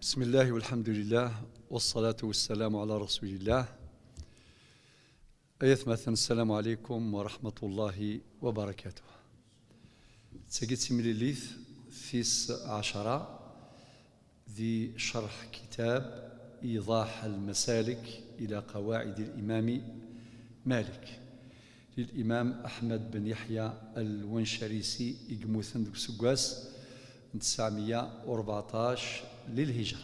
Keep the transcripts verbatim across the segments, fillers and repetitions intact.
بسم الله والحمد لله والصلاة والسلام على رسول الله. Ay atmaten, السلام عليكم ورحمة الله وبركاته. Tagi d timlilit tis ɛecra di cerḥ kitab إيضاح المسالك إلى قواعد الإمام مالك للإمام أحمد بن يحيى الونشريسي, i yemmuten deg useggas n tesɛemya u rbeɛṭac lil hijra.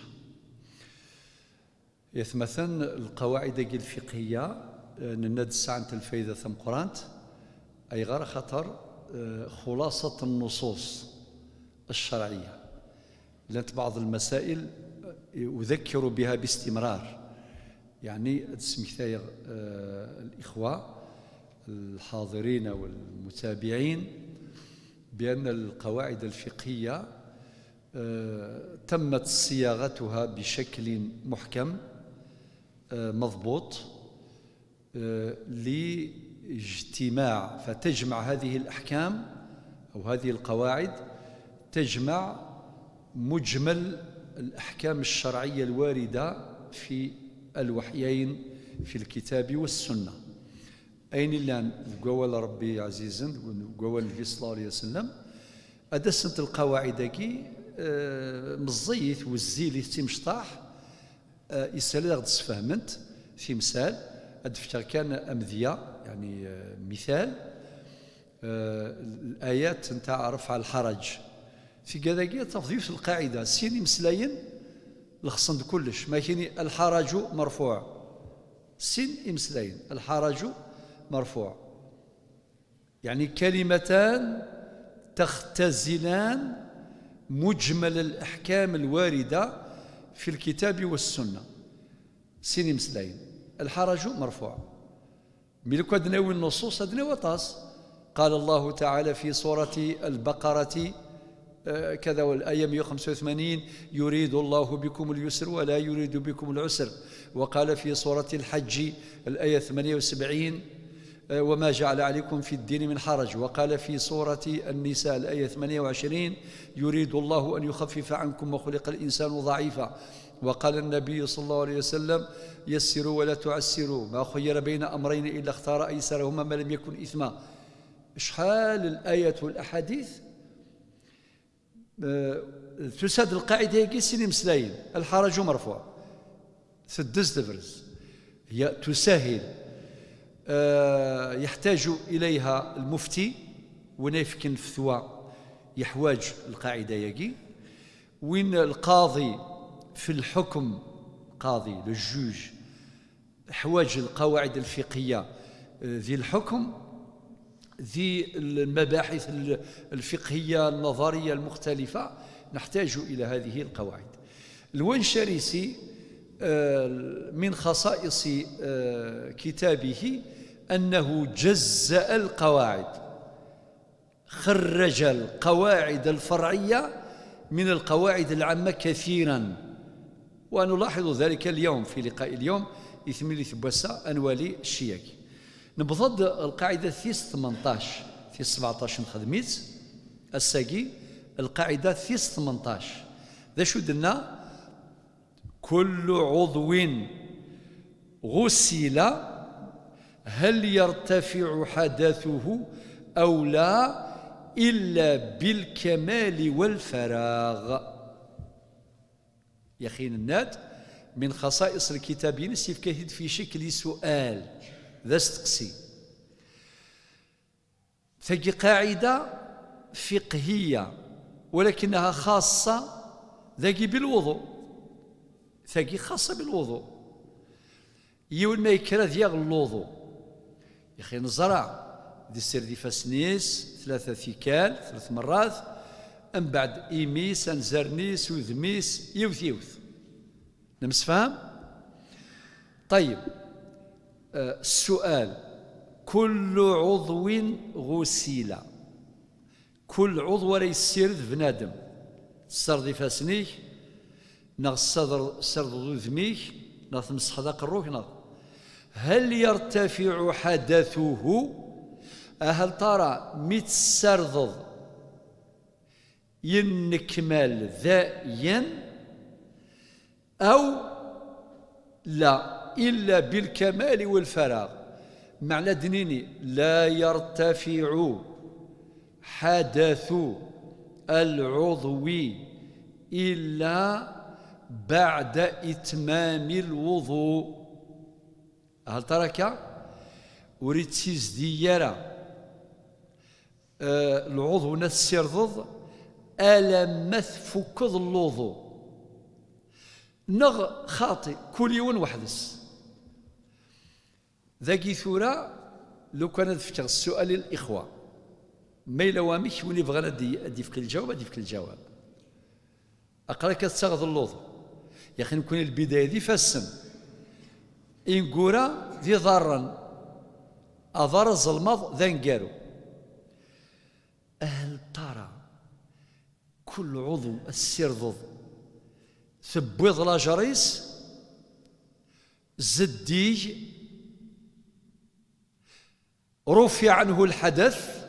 Ay atmaten, lqawaɛid-agi lfiqhiya, eh, nenna-d sɛant lfayda tameqqrant. Ayɣer? Axaṭer, eh, خلاصة النصوص الشرعية. Llant بعض المسائل, eh, أذكر بها باستمرار. يعني, ad d-smektayeɣ, eh, الإخوة الحاضرين والمتابعين بأن القواعد الفقهية آه، تمت صياغتها بشكل محكم, آه، مضبوط, آه، لاجتماع, فتجمع هذه الأحكام أو هذه القواعد, تجمع مجمل الأحكام الشرعية الواردة في الوحيين, في الكتاب والسنة. Ayen illan deg wawal n Ṛebbi ɛzizen, deg wawal n Nnbi صلى الله عليه وسلم, ad d-asent lqawaɛid-agi, eh, meẓẓiyit, wezzilit, timecṭaḥ, eh, isal ad aɣ-d-sfehment timsal. Ad d-fkeɣ kan amedya, yeɛni, eh, mital, eh, الآيات نتاع رفع الحرج. Tigad-agi ad tafeḍ yiwet lqaɛida, sin imeslayen lexṣen-d kullec. Ma kini الحرج مرفوع, sin imeslayen, الحرج مرفوع. يعني كلمتان تختزلان مجمل الأحكام الواردة في الكتاب والسنة. Sin imeslayen. الحرج مرفوع. Mi lukan ad nawi nnuṣuṣ, ad nawi aṭas. قال الله تعالى في سورة البقرة, آه، كذا, والآية مية وخمسة وثمانين: يريد الله بكم اليسر ولا يريد بكم العسر. وقال في سورة الحج, الآية ثمانية وسبعين, آه، وما جعل عليكم في الدين من حرج. وقال في سورة النساء, الآية ثمانية وعشرين: يريد الله أن يخفف عنكم وخلق الإنسان ضعيفا. وقال النبي صلى الله عليه وسلم: يسروا ولا تعسروا، ما خير بين أمرين إلا اختار أيسرهما ما لم يكن إثما. شحال الآيات والأحاديث, آه، تساد القاعدة يجي سيني مسلاين: الحرج مرفوع. سدس دبرز. هي تسهل، آه، يحتاج إليها المفتي, ونفكن فتوى يحواج القاعدة يجي, وين القاضي في الحكم, قاضي, le juge, حواج القواعد الفقهية, آه، ذي الحكم, ذي المباحث ال-، الفقهية النظرية المختلفة, نحتاج إلى هذه القواعد. الونشريسي, آه، من خصائص, آه، كتابه أنه جزأ القواعد, خرج القواعد الفرعية من القواعد العامة كثيرا, ونلاحظ ذلك اليوم في لقاء اليوم, i temlilit n wass-a, ad nwali cciyag. Newweḍ-d lqaɛida tis tmenṭac, tis sebɛṭac nxedm-itt, ass-agi, lqaɛida tis tmenṭac. D acu d-tenna? كل عضو غسل هل يرتفع حدثه أو لا إلا بالكمال والفراغ. Yaxi nenna-d, من خصائص الكتاب-ines, yefka-t-id في شكل سؤال, d asteqsi. Tagi qaɛida fiqhiya, ولكنها خاصة dagi بالوضوء. Tagi xaṣṣa bilwuḍu. Yiwen ma yekker ad yaɣ lwuḍu, yaxi neẓra, ad issired ifassen-is tlata tikkal, tret merrat, mbeɛd imi-s, anzaren-is, udem-is, yiwet yiwet. Nemsefham? Ṭayyeb. Eh, ssual. كل عضو غسل. Kul ɛuḍw ara yessired bnadem. Tessardeḍ ifassen-ik, neɣ tessader-, tessardeḍ udem-ik, neɣ tmesḥeḍ aqerru-k, neɣ. هل يرتفع حدثه؟ Ahal tara mi tessardeḍ yennekmal dayen, أو لا، إلا بالكمال والفراغ. معنى دنيني: لا يرتفع حدث العضو إلا بعد إتمام الوضوء. هل ترك؟ وريتسيز ديارة. آه، العضو نسيرضض ألم مثفك اللوضو. نغ خاطي كل يوم وحدس. ذاكي ثورة، لو كان تفكر السؤال للإخوة، ما إلا وامك وني بغانا دي، دي في كل جواب، دي في كل جواب. أقرأ كتساغ ذا اللوض. يا أخي، نكون البداية دي فالسن. إنقورا دي ضارن. أضار الظلماض ذا نقارو. هل ترى كل عضو السيرضض ثبويض لاجريس زديج رفع عنه الحدث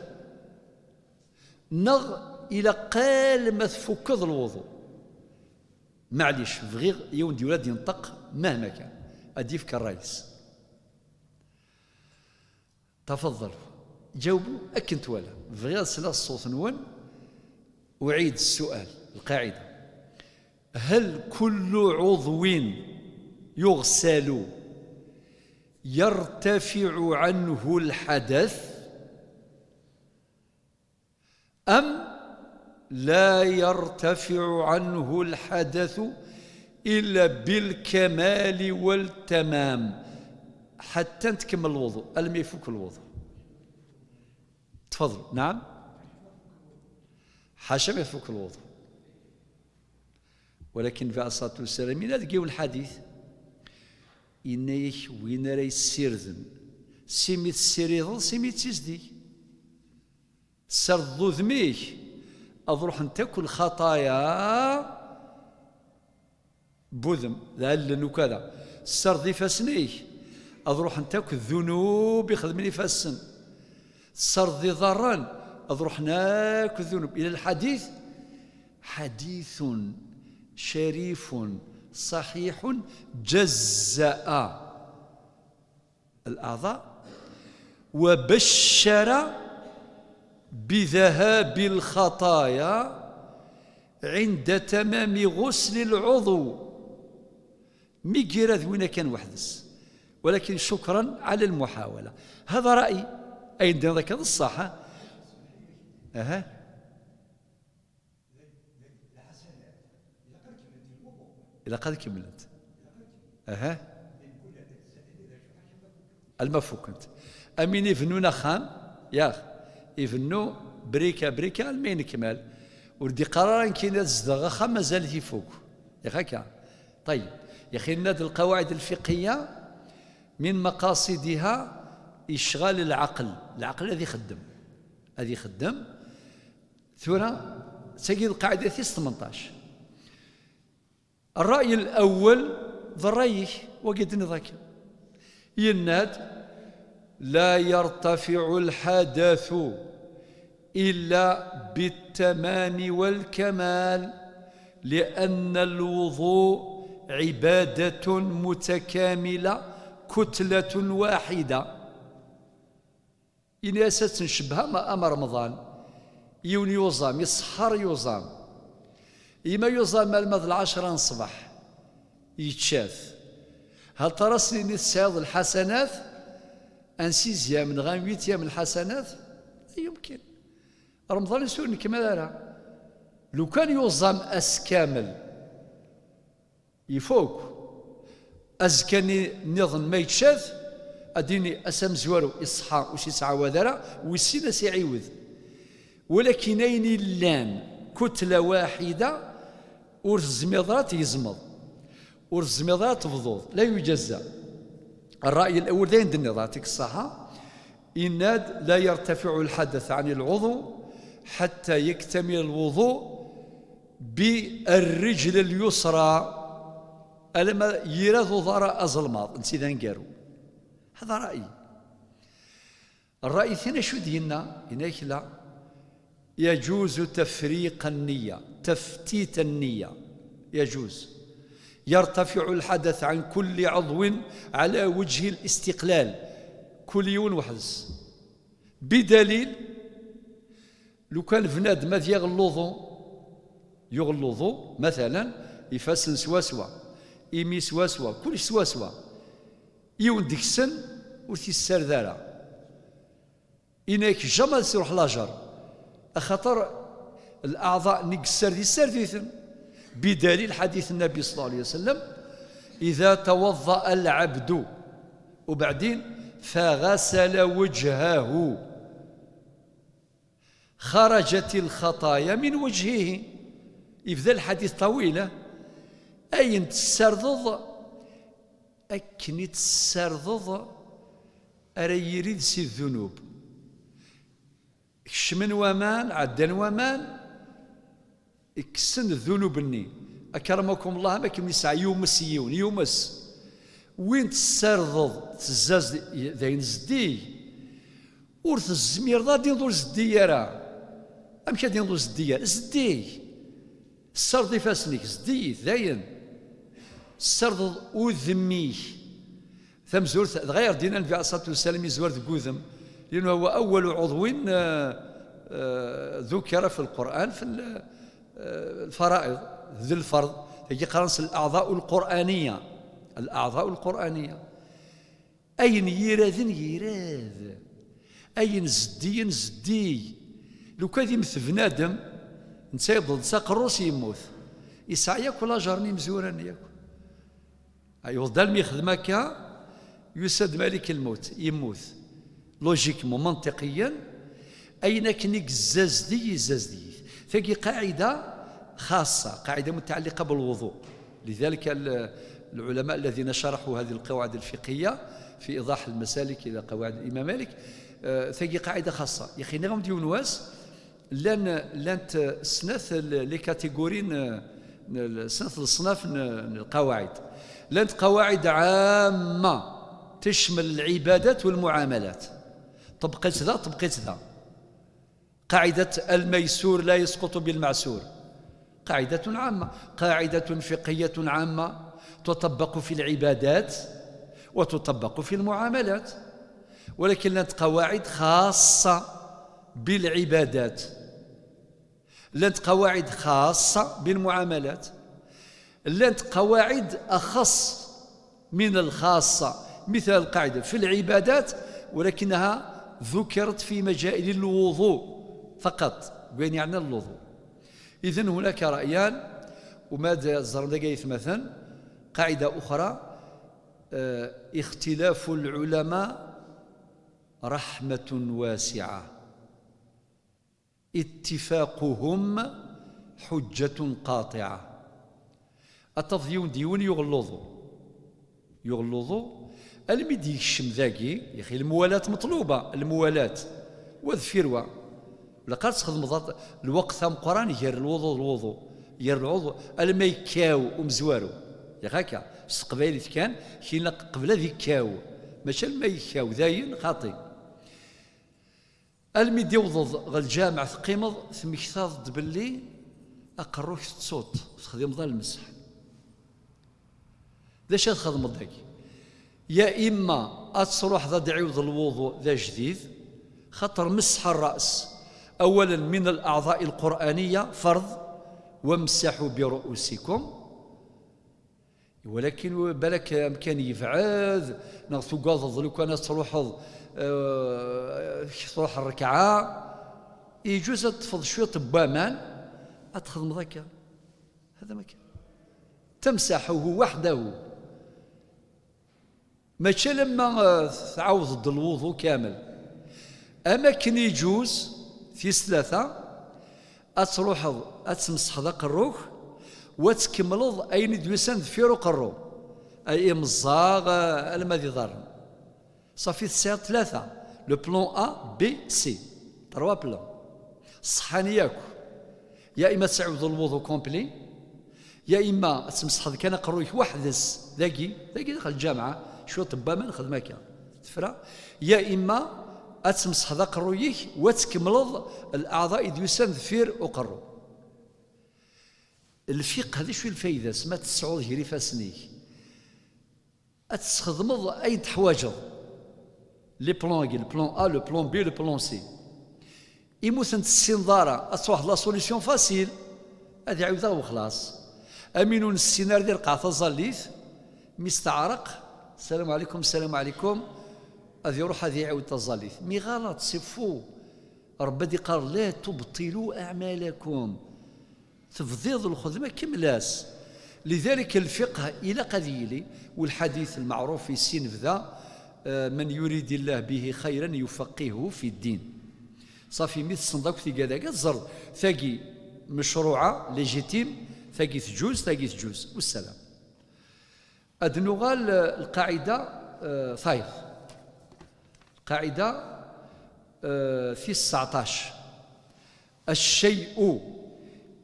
نغ إلى قال ما تفكض الوضوء؟ معليش، بغيغ يوم ديولاد ينطق مهما كان، أديف كالرئيس. تفضل، جاوبوا أكن توالى. بغيغ سلا الصوت نون. أعيد السؤال، القاعدة: هل كل عضو يغسل يرتفع عنه الحدث، أم لا يرتفع عنه الحدث إلا بالكمال والتمام؟ حتى تكمل الوضوء، ألم يفك الوضوء. تفضل. نعم. حاشا ما يفك الوضوء. ولكن في الصلاة والسلام إلى ذكي الحديث: إنيك وين راه يسيردن، سيمي تسيريض، سيمي تسيزديك. سرد ذميك، أضرح أن تاكل خطايا بوذم، لعل وكذا. سرد فاسنيك، أضرح أن تاكل ذنوب يخدم لي فاسن. سرد ضرا، أضرح ناكل ذنوب. إلى الحديث، حديث شريف صحيح جزأ الأعضاء وبشر بذهاب الخطايا عند تمام غسل العضو. ميقيرا ذوينا كان وحدس، ولكن شكرا على المحاولة. هذا رأيي. أين دين ذاك هذا الصح، ها؟ أها. إلا قد كملت. أها. المفوق أنت. أمين يفنون خام، يا أخ. يفنو بريكا بريكا المين كمال. وردي قرارا كاين تزدغ خام مازال يفوق. يا أخي هكا. طيب. يا أخي، ناد القواعد الفقهية من مقاصدها إشغال العقل. العقل الذي يخدم. الذي يخدم. ثورة، تجي القاعدة ثمنطاش. الرأي الأول ذا الرأي وقد نضاك. يناد: لا يرتفع الحدث إلا بالتمام والكمال، لأن الوضوء عبادة متكاملة كتلة واحدة. إني أساس نشبهها مع أما رمضان. يون يوزام، يسحر يوزام. إما يوزام مال ماذ العشرة نصبح. يتشاف. هل ترى سنين تسعيض الحسنات؟ أنسيزيام نغان ويتيام الحسنات؟ لا يمكن. رمضان يسور نكمل راه. لو كان يوزام أس كامل، يفوق. أزكاني نظن ما يتشاف، أديني أسام زوارو إصحى وش يسعى وذرا، ويسين سيعيوذ. ولكن أين اللان كتلة واحدة، ورز زميضات يزمض. ورز زميضات تفضوض، لا يجزى. الرأي الأول دين دني ضعتك الصحة. إناد لا يرتفع الحدث عن العضو حتى يكتمل الوضوء بالرجل اليسرى. ألم يرى ضراء أزلماض نسيدان قارو. هذا رأيي. الرأي الثاني شو دينا؟ هناك لا. يجوز تفريق النية، تفتيت النية. يجوز. يرتفع الحدث عن كل عضو على وجه الاستقلال. Kul yiwen weḥd-s. بدليل, lukan bnadem ad yaɣ luḍu, yuɣ luḍu, مثلا, ifassen swaswa, imi swaswa, kullec swaswa, yiwen deg-sen ur t-yessared ara. Yenna-yak jamais ad s-iruḥ lajer, axaṭer الأعضاء-nni yessared, yessared-iten. بدليل حديث النبي صلى الله عليه وسلم: إذا توضأ العبد, وبعدين, فغسل وجهه خرجت الخطايا من وجهه. Yebda lḥadit ṭawil, eh? Ayen tessardeḍ, akken i tessardeḍ ara yirid si ddunub. Kecmen waman, ɛeddan waman, kksen ddunub-nni. أكرمكم الله, am akken yesɛa yumes yiwen, yumes. Win tessardeḍ, tezzaz d ayen zeddig, ur tezmireḍ ad d-tiniḍ ur zeddig ara. Amek ad d-tiniḍ ur zeddig ara? Zeddig! Tessardeḍ ifassen-ik, zeddigit, dayen. Tessardeḍ udem-ik. Tamezwarut, dɣa iɣ-d-yenna Nnbi عليه الصلاة والسلام, yezwar deg udem, لأنه هو أول عضو, eh, eh, ذكر في القرآن في ال-, eh, الفرائض, d lferḍ. Tagi qqaren-as الأعضاء القرآنية. الأعضاء القرآنية. Ayen yiraden, yirad. Ayen zeddigen, zeddig. Lukan yemmet bnadem, netta yewweḍ-d s aqerru-s, yemmut. Yesɛa yakk lajer-nni imezwura-nni yakk. Yewweḍ-d almi yexdem akka, yusa-d malik lmut, yemmut. Logiquement, منطقيا, ayen akken i yezzazdig, yezzazdig-it. Tagi qaɛida xaṣṣa, qaɛida متعلقة بالوضوء. لذلك ال-, العلماء الذين شرحوا هذه القواعد الفقهية في إيضاح المسالك إلى قواعد الإمام مالك, eh, tagi qaɛida xaṣṣa. Yaxi, nniɣ-am-d yiwen wass, llan, llant snat l-, les catégories n, n, snat leṣnaf n, n lqawaɛid. Llant قواعد عامة تشمل العبادات والمعاملات. طبقت ذا، طبقت ذا. قاعدة الميسور لا يسقط بالمعسور. قاعدة عامة، قاعدة فقهية عامة تطبق في العبادات وتطبق في المعاملات، ولكن لانت قواعد خاصة بالعبادات، لانت قواعد خاصة بالمعاملات، لانت قواعد أخص من الخاصة. مثال القاعدة في العبادات، ولكنها ذكرت في مجال الوضوء فقط، وين يعني الوضوء. إذن هناك رأيان، وما د-، زرنا دقايق مثلا، قاعدة أخرى, eh, اختلاف العلماء رحمة واسعة. اتفاقهم حجة قاطعة. Ad tafeḍ yiwen d yiwen yuɣ luḍu. Yuɣ luḍu, almi d-yekcem dagi, yaxi lmuwalat meṭluba, lmuwalat, wa deffir wa. Laqar txedmeḍ at-, lweqt ameqqran gar lwuḍu d lwuḍu, gar lɛuḍu, alma yekkaw umezwaru. Yax akka, s teqbaylit kan, kina qbel ad yekkaw. Mačči alma yekkaw, dayen, xaṭi. Almi d-iwḍeḍ ɣer lǧameɛ teqqimeḍ, tmektaḍ-d belli aqerru-k tettuḍ, texdimeḍ a lmeseḥ. D acu ad txedmeḍ dagi? Ya imma ad truḥeḍ ad d-ɛiwdeḍ lwuḍu d ajdid, xaṭer mesḥ rra's, awalen min al-aɛḍa'i l-Qur'aniyya ferḍ, wamsaḥu bi ru'usikum. Walakin balak amkan yebɛed, neɣ tugadeḍ lukan ad truḥeḍ, eh, truḥ rrekɛa, iǧuz ad teṭṭfeḍ cwiṭ n waman, ad txedmeḍ akka. Hada ma kan. Tamsaḥuhu waḥdahu. Mačči alamma, eh, tɛawdeḍ-d lwuḍu kamel. Am akken iǧuz, tis tlata, ad truḥeḍ ad tmesḥeḍ aqerru-k, wa tkemmleḍ ayen i d-yusan deffir uqerru, ay imeẓẓaɣ, eh, alma d iḍarren. Ṣafi, tesɛiḍ tlata, le plan A, B, C, trois plans. Ṣeḥḥan yakk. Ya ima ad tesɛiwdeḍ lwuḍu complet, ya ima ad tmesḥeḍ kan aqerru-k weḥd-s, dagi, dagi daxel lǧameɛ, cwiṭ n waman, xdem akka, tefra. Ya ima ad tmesḥeḍ aqerru-k, wa tkemmleḍ leɛḍa i d-yusan deffir uqerru. Lfiqh, d acu i lfayda-s ma tesɛuḍ gar ifassen-ik? Ad tesxedmeḍ ayen teḥwaǧeḍ. Les plans-agi, le plan A, le plan B, le plan C. Imi ur ten-tessineḍ ara, ad truḥeḍ la solution facile. Ad iɛiwed-aɣ wexlaṣ. Amin ur nessin ara di lqaɛ taẓallit, mi s-teɛreq, salam ɛlikum, salam ɛlikum, ad iruḥ ad iɛiwed taẓallit. Mi ɣalṭ, c'est faux. Rebbi ad iqqar, لا تبطلوا أعمالكم. Tebdiḍ lxedma, kemmel-as. Lidalik, lfiqh ilaq ad yili, u lḥadit lmeɛruf i sin bda, eh, من يرد الله به خيرا يفقهه في الدين. Ṣafi, mi tessneḍ akk tigad-agi, ad teẓreḍ tagi mecruɛa, légitime, tagi tǧuz, tagi tǧuz. Wassalam. Ad nuɣal, eh, lqaɛida, eh, tayeḍ. Lqaɛida, eh, tis tseɛṭac. الشيء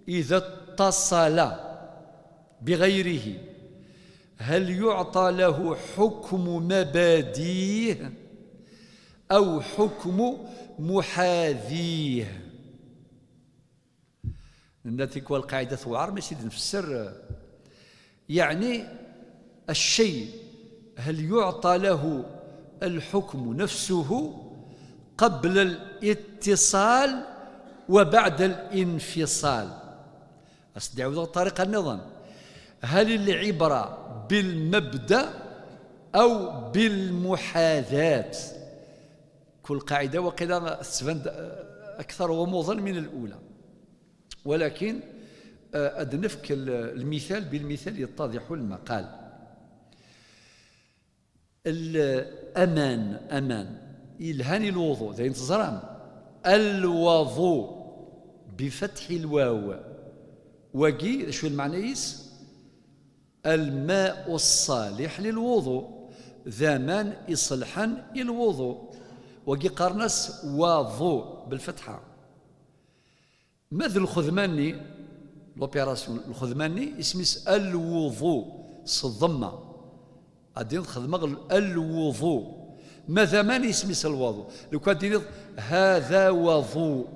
إذا اتصل بغيره هل يعطى له حكم مباديه أو حكم محاذيه؟ Nenna tikwal lqaɛida tewɛer, ma s-id-nfesser, yeɛni الشيء هل يعطى له الحكم نفسه قبل الاتصال وبعد الانفصال؟ As-d-ɛiwdeɣ ṭṭariqa nniḍen. هل العبرة بالمبدأ أو بالمحاذاة؟ Kul qaɛida waqila tettban-d, eh, akter ɣumuḍen min lula. Walakin, eh, ad nefk l-, lmital bilmital yettaḍiḥu lmaqal. L-, aman, aman. Yelhan i lwuḍu, d ayen teẓram. Alwaḍu, bifatḥi lwaw. Wagi, d acu i lmeɛna-is? الماء الصالح للوضوء, d aman iṣelḥen i lwuḍu. Wagi qqaren-as waḍu, belfetḥa. Ma d lxedma-nni, l'opération, lxedma-nni, isem-is alwuḍu, s ḍemma. Ad xedmeɣ alwuḍu. Ma d aman, isem-is lwaḍu. Lukan ad d-tiniḍ هذا وضوء.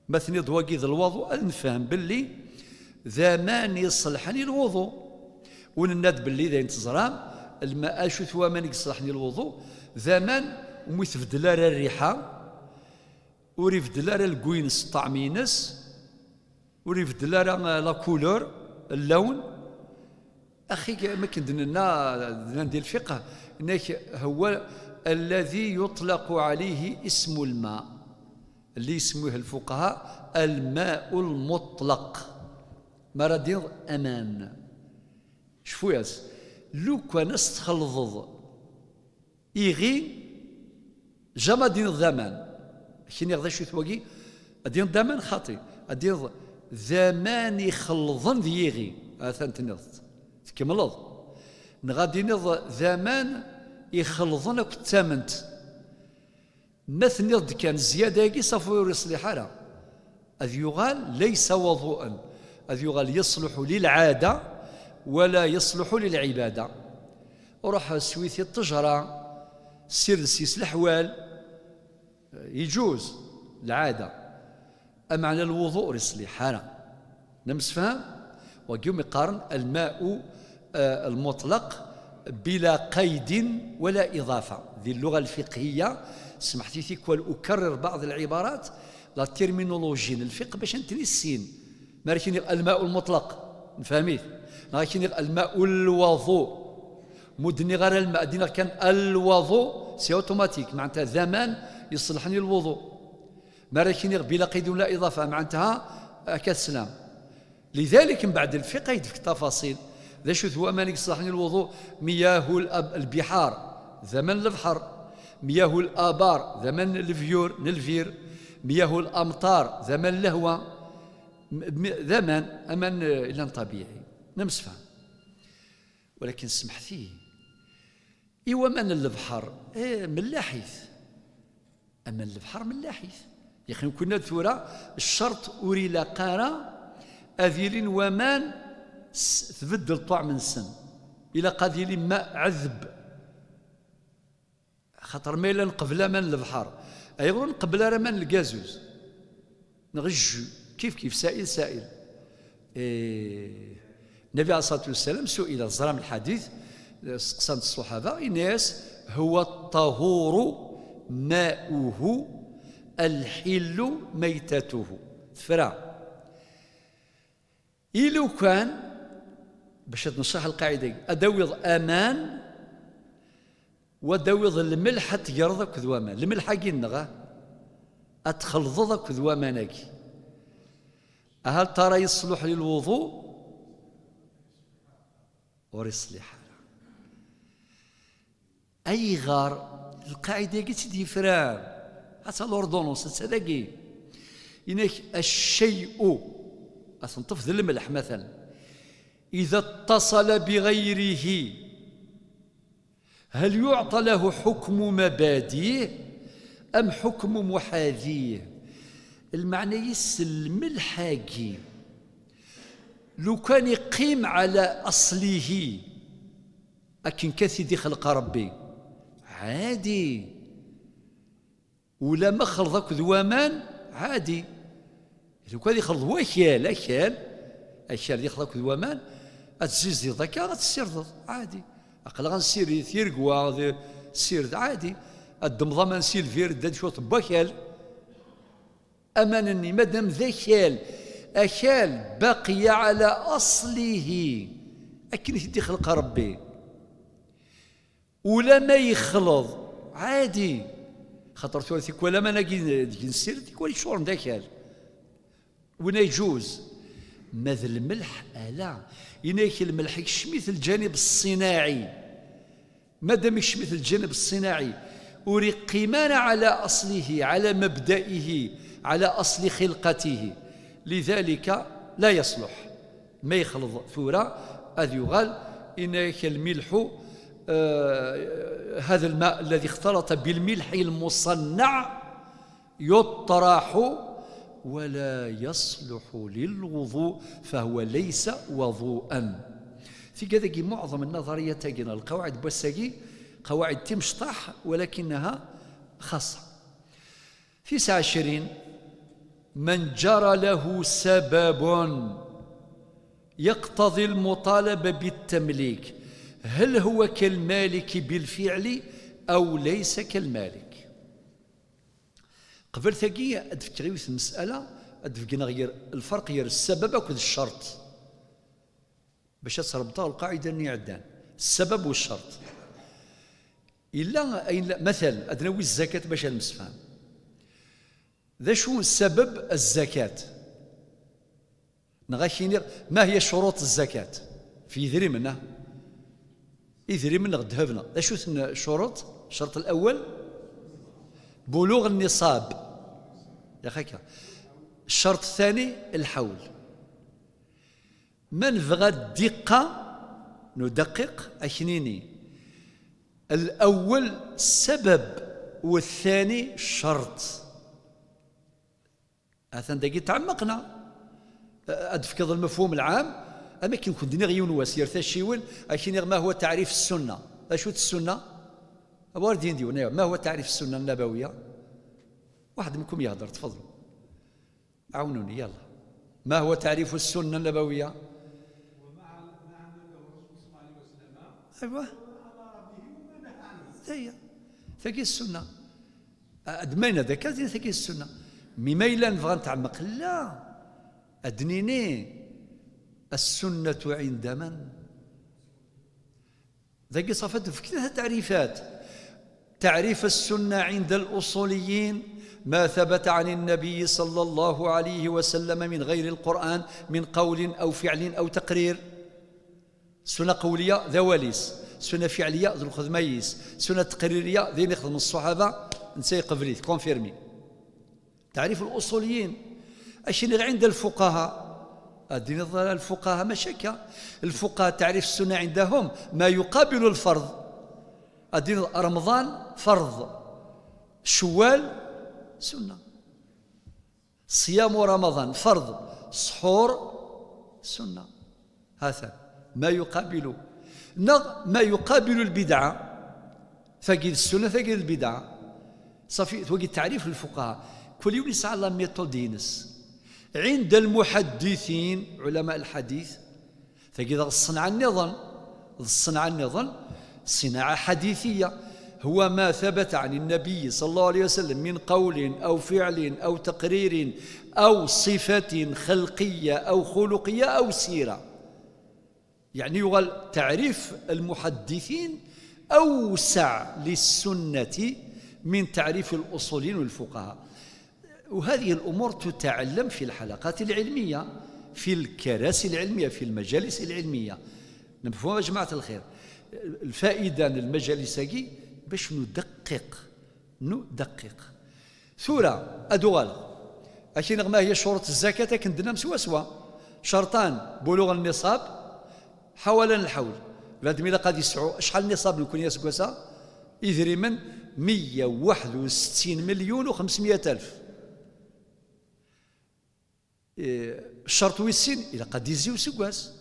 Ma tenniḍ wagi d lwaḍu, ad nefhem belli d aman iṣelḥen i lwuḍu. U nenna-d belli d ayen teẓram, lma-, acu-t waman i iṣelḥen i lwuḍu? D aman umi tbeddel ara rriḥa, ur ibeddel ara lgu-ines ṭṭɛem-ines, ur ibeddel ara, eh, la couleur, llawn. Axi, am akken d-nenna, d-nnan di lfiqh, nek هو الذي يطلق عليه اسم الماء, اللي يسموه الفقهاء الماء المطلق. Ma ara d-tiniḍ aman. Cfu-yas, lukan ad s-txelḍeḍ iɣi, jamais ad d-tiniḍ d aman. Ad k-iniɣ d acu-t wagi, ad d-tiniḍ d aman xaṭi, ad d-tiniḍ d aman ixelḍen d yiɣi. Atan tenniḍ-t, tkemmleḍ. Neɣ ad d-tiniḍ d aman ixelḍen akked tament. Ma tenniḍ-d kan zzyada-agi, ṣafi ur iṣliḥ ara. Ad yuɣal ليس وضوءا. Ad yuɣal يصلح للعادة ولا يصلح للعبادة. Ruḥ swi-t i ṭṭejra, ssired-s leḥwal, يجوز, lɛada. Ameɛna lwuḍu ur iṣliḥ ara. Nemsefham? Wagi umi qqaren الماء, eh, المطلق بلا قيد ولا إضافة. Di lluɣa lfiqhiyya, semḥet-iyi tikwal أكرر بعض العبارات, la terminologie n lfiqh bac ad ten-nissin. Ma ara k-iniɣ الماء المطلق, nefhem-it. Neɣ ad k-iniɣ الماء الوضوء. Ma ur d-nniɣ ara lma, ad d-iniɣ kan الوضوء, c'est automatique. Meɛnta d aman iṣelḥen i lwuḍu. Ma ara k-iniɣ بلا قيد ولا إضافة, meɛntaha akka teslam. Lidalik, mbeɛd lfiqh ay d-tefk tafaṣil. D acu-t waman i yeṣlaḥen i lwuḍu? مياه الأب-, البحار, d aman n lebḥer. مياه الآبار, d aman n levyur, n lvir. مياه الأمطار, d aman n lehwa. M-, m-, d aman, aman, eh, yellan ṭabiɛi. Nemsefham. Walakin semḥet-iyi. I waman n lebḥer, eh, mellaḥit. Aman n lebḥer mellaḥit. Yeqim kunna tura, ccerṭ ur ilaq ara ad ilin waman s-, tbeddel ṭṭuɛm-nsen. Ilaq ad yili ma ɛedb. Axaṭer ma yella nqebl aman n lebḥer, ayɣer ur nqebl ara aman n lgazuz? Neɣ jus, kif kif, سائل سائل. Eh, Nabi alayhi ṣṣalatu wassalam su'ila, teẓram lḥadit, steqsan-t ṣṣuḥaba, inna-yas: "Huwa ṭṭahuru ma'uhu, al-ḥillu maytatuhu." Tefra. I lukan, bac ad nṣaḥ lqaɛida-agi, ad d-tawiḍ aman, wa d-tawiḍ lmelḥ, ad tegreḍ akked waman. Lmelḥ-agi-nneɣ, ah, ad txelḍeḍ akked waman-agi. Hal tara yeṣluḥ lilwuḍu? Ur iṣliḥ ara. Ayɣer? Lqaɛida-agi tt-id-yefran. Ata l'ordonnance, ata dagi. Inek, الشيء, ad t-neṭṭef d lmelḥ, مثلا. إذا اتصل بغيره، هل يعطى له حكم مباديه أم حكم محاذيه؟ Lmeɛna-is, lmelḥ-agi, lukan iqqim ɛla aṣlihi, akken kan i t-id-ixleq Ṛebbi, ɛadi. Ulamma xleḍ akked waman, ɛadi. Lukan ad ixleḍ wakal, akal, akal ad ixleḍ akked waman, ad tessizdigeḍ akka, ad tessirdeḍ, ɛadi. Aql-aɣ nessirid tiregwa, d ssired, ɛadi. Ad ddmeḍ aman si lbir, d ad cwiṭ n wakal. Aman-nni, madam d akal, akal, baqiya ɛla aṣlihi, akken i t-id-ixleq Ṛebbi. Ulamma yexleḍ, ɛadi. Xaṭer tura tikwal aman-agi deg nessired, tikwal yeččuren d akal. Winna yeǧuz. Ma d lmelḥ, ala. Yenna-yak lmelḥ ikcem-it lǧanib ṣṣinaɛi. Madam ikcem-it lǧanib ṣṣinaɛi, ur iqqim ara ɛla aṣlihi, ɛla mabda'ihi, ɛla aṣli xilqatihi. Lidalika la yaṣluḥ. Ma yexleḍ tura, ad yuɣal, inna-yak lmilḥu, eh, هذا الماء الذي اختلط بالملح المصنع يطرح ولا يصلح للوضوء فهو ليس وضوءا. Tigad-agi muɛḍem n naḍariyat-agi neɣ lqawaɛid n wass-agi, qawaɛid timecṭaḥ, ولكنها خاصة. تسعة وعشرين: من جرى له سبب يقتضي المطالبة بالتمليك، هل هو كالمالك بالفعل أو ليس كالمالك؟ Qbel tagi, ad d-fkeɣ yiwet n lmesala, ad d-beggneɣ gar, lferq gar ssabab akked ccerṭ. Bac ad srebṭeɣ lqaɛida-nni iɛeddan. Ssabab u ccerṭ. Illa ayen la, matal, ad nawi zzakat bac ad nemsefham. D acu ssabab zzakat? Neɣ ad k-iniɣ, ما هي شروط الزكاة؟ F yidrimen, ah? Idrimen neɣ ddheb neɣ, d acu-ten ccuruṭ? Ccerṭ lawal, buluɣ nniṣab. Yax akka. Ccerṭ ttani, lḥawl. Ma nebɣa ddiqa, nudaqiq, ad k-nini, lawal ssabab, u ttani ccerṭ. Atan dagi tɛemmeqna. Ad d-tefkeḍ lmefhum lɛam, am akken kent-nniɣ yiwen wass, ger tacciwin, ad k-iniɣ ما هو تعريف السنة. D acu-tt ssunna? Awer d-yini-d yiwen, ما هو تعريف السنة النبوية؟ واحد منكم يهدر، تفضلوا. عاونوني، يلا. ما هو تعريف السنة النبوية؟ أيوة. هي. Tagi السنة. Ad d-mayna d akka, tagi السنة. Mi ma yella nebɣa netɛemmeq, la. Ad d-nini, السنة عند من؟ Dagi ṣafi ad d-nefk tlata taɛrifat. تعريف السنة عند الأصوليين ما ثبت عن النبي صلى الله عليه وسلم من غير القرآن من قول أو فعل أو تقرير. Ssunna qawliya d awal-is, ssunna fiɛliya d lxedma-is, ssunna taqririya d ayen i xedmen ṣṣuḥaba, netta yeqbel-it, confirmé. تعريف الأصوليين. Acu-nniɣ عند الفقهاء؟ Ad d-tiniḍ الفقهاء mačči akka. الفقهاء تعريف السنة عندهم ما يقابل الفرض. Ad d-tiniḍ Remḍan فرض، شوال سنة، صيام رمضان فرض، سحور سنة. هذا ما يقابل، neɣ ما يقابل البدعة. Tagi d ssunna, tagi d lbidɛa. Ṣafi, wagi d taɛrif n lfuqaha. Kul yiwen yesɛa la méthode-ines. عند المحدثين, علماء الحديث, tagi d ṣṣenɛa nniḍen, d ṣṣenɛa nniḍen, صناعة حديثية, هو ما ثبت عن النبي صلى الله عليه وسلم من قول أو فعل أو تقرير أو صفة خلقية أو خلقية أو سيرة. يعني يقال تعريف المحدثين أوسع للسنة من تعريف الأصوليين والفقهاء. وهذه الأمور تتعلم في الحلقات العلمية, في الكراسي العلمية, في المجالس العلمية. نفهموا يا جماعة الخير؟ الفائدة من المجالس هاكي باش ندقق, ندقق. ثورة أدوغال. أكين ما هي شروط الزكاة كندنا مسوا سوا. شرطان: بلوغ النصاب حوالين الحول. بعد ميلا قد يسعو شحال النصاب نكون يا سكواسا؟ إذريمن مية وواحد وستين مليون وخمسمية ألف. إيه، الشرط ويسين إلا قد يزيو سكواس.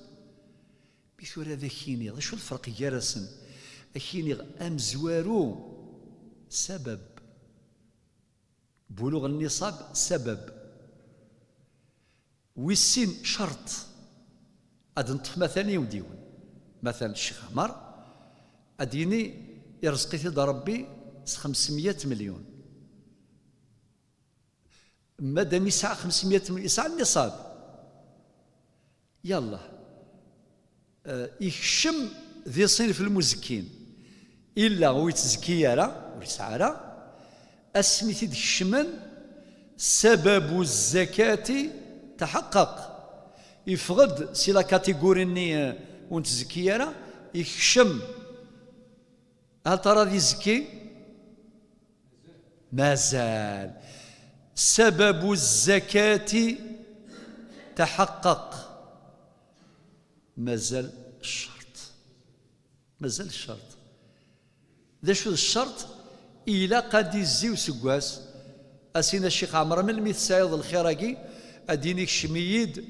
بثورة ذاكيني، شو الفرق يا رسم؟ أكيني أمزوارو سبب. بلوغ النصاب سبب. ويسين شرط. أد نطف مثلا يوديون. مثلا الشيخ عمر أديني يرزقي في ربي خمسمية مليون. مادام يسعى خمسمية مليون، يسعى النصاب. يلا. آه، يكشم ذي صنف المزكين. إلا ويتزكي يرى, ويسعى راه, أسمي تدكشمن سبب الزكاة تحقق. يفغد سي لا كاتيجوري ني, آه, ونتزكي يرى, يكشم. هل ترى ذي زكي؟ مازال. سبب الزكاة تحقق. مازال الشرط. مازال الشرط. ذا شو الشرط؟ إلا قد يزيو سقواس. أسينا الشيخ عمر, من الميت سعيد الخير أكي أديني كشميد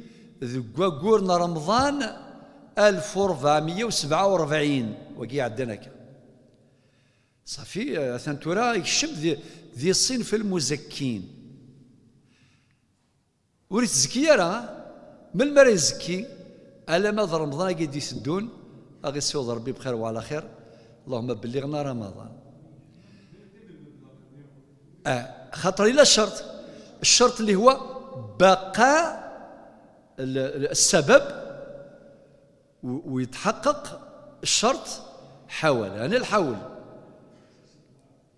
ذقوقور رمضان ألف وربعمية وسبعة وربعين وكي عدنا كا. صافي, آه, أثان تورا يكشم ذي, ذي صنف المزكين. وريت زكي يرى, من المرة يزكي, ألا ما رمضان يدي سدون, أغي سيوض ربي بخير وعلى خير. اللهم بلغنا رمضان. آه, خاطر إلا الشرط, الشرط اللي هو بقاء ال-, ال-, السبب و-, ويتحقق الشرط حول, يعني الحول.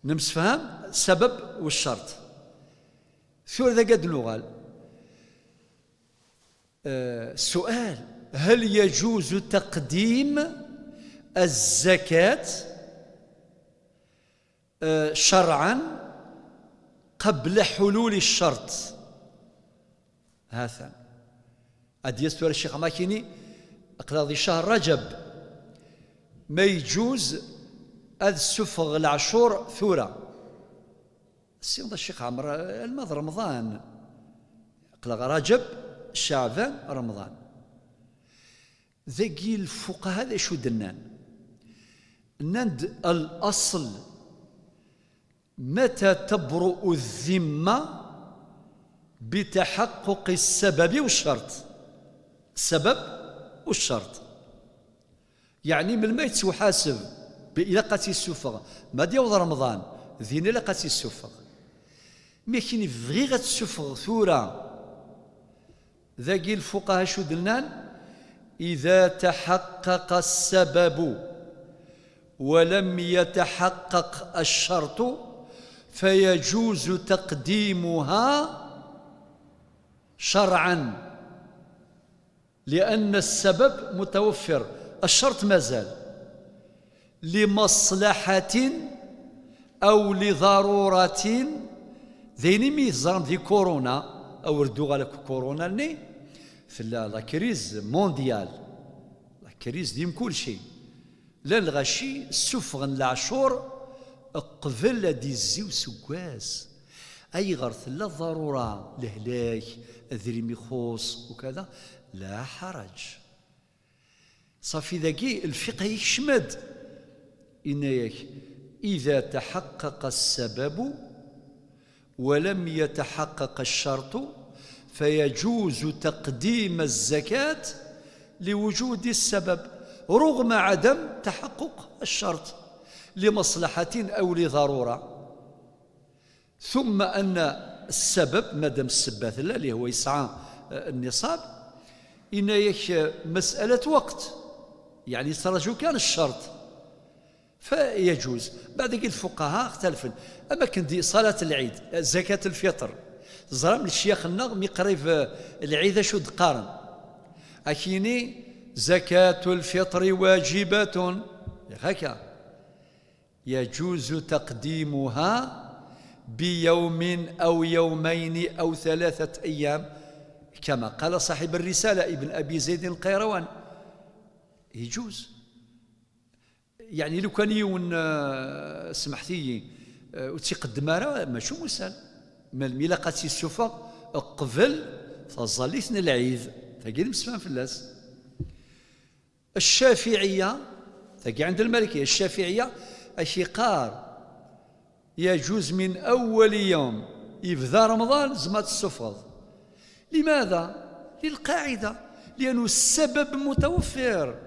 نمسفهم سبب والشرط. ثور ذا قد نغال. آه, سؤال: هل يجوز تقديم الزكاة, آه, شرعا قبل حلول الشرط؟ هذا أديس تورا الشيخ ماكيني أقلاضي شهر رجب ما يجوز أذ سفغ العشور ثورة. السيد الشيخ عمر, الماض رمضان, قلغ رجب, شعبان, رمضان. ذاكي الفقهاء ذا شو دنان؟ نند الأصل متى تبرؤ الذمة؟ بتحقق السبب والشرط. السبب والشرط. يعني من ما يتسوحاسب إلا قاتي السفغ, ما ديوض رمضان, ذين إلا قاتي السفغ. Mais كي نبغي غتسفغ ثورة. ذاكي الفقهاء شو دلنان؟ إذا تحقق السبب ولم يتحقق الشرط فيجوز تقديمها شرعا، لأن السبب متوفر، الشرط مازال، لمصلحة أو لضرورة. ذيني مي زرم ذي كورونا أو ردوغ على كورونا ني في لا كريز مونديال، لا كريز ديم كل شيء. لا الغاشي سفغن العشور قبل دي الزيو سكواس. أي غرث لا ضرورة لهلاك، أذري ميخوص وكذا، لا حرج. صافي ذاكي الفقه يكشمد. إنايك إذا تحقق السبب ولم يتحقق الشرط فيجوز تقديم الزكاة لوجود السبب رغم عدم تحقق الشرط لمصلحة أو لضرورة. ثم أن السبب، مادام السبة لا اللي هو يسعى النصاب، إن يك مسألة وقت، يعني ترجو كان الشرط فيجوز. بعد كي الفقهاء اختلفوا. أما كندي صلاة العيد، زكاة الفطر، زرام الشيخ النغ مقريب العيد شو دقارن أكيني: زكاة الفطر واجبة، هكا، يجوز تقديمها بيوم أو يومين أو ثلاثة أيام، كما قال صاحب الرسالة ابن أبي زيد القيروان. يجوز. يعني لو كان يون، آه، سمحتي، آه، وتيقدم راه ماشي مسال. ما الميلا قد تيسوفا قبل فظليتنا العيد، فقال مسفان في الناس. الشافعية، تجي عند المالكية، الشافعية أشيقار يجوز من أول يوم يبدا رمضان زعما تسفض. لماذا؟ للقاعدة، لأنه السبب متوفر.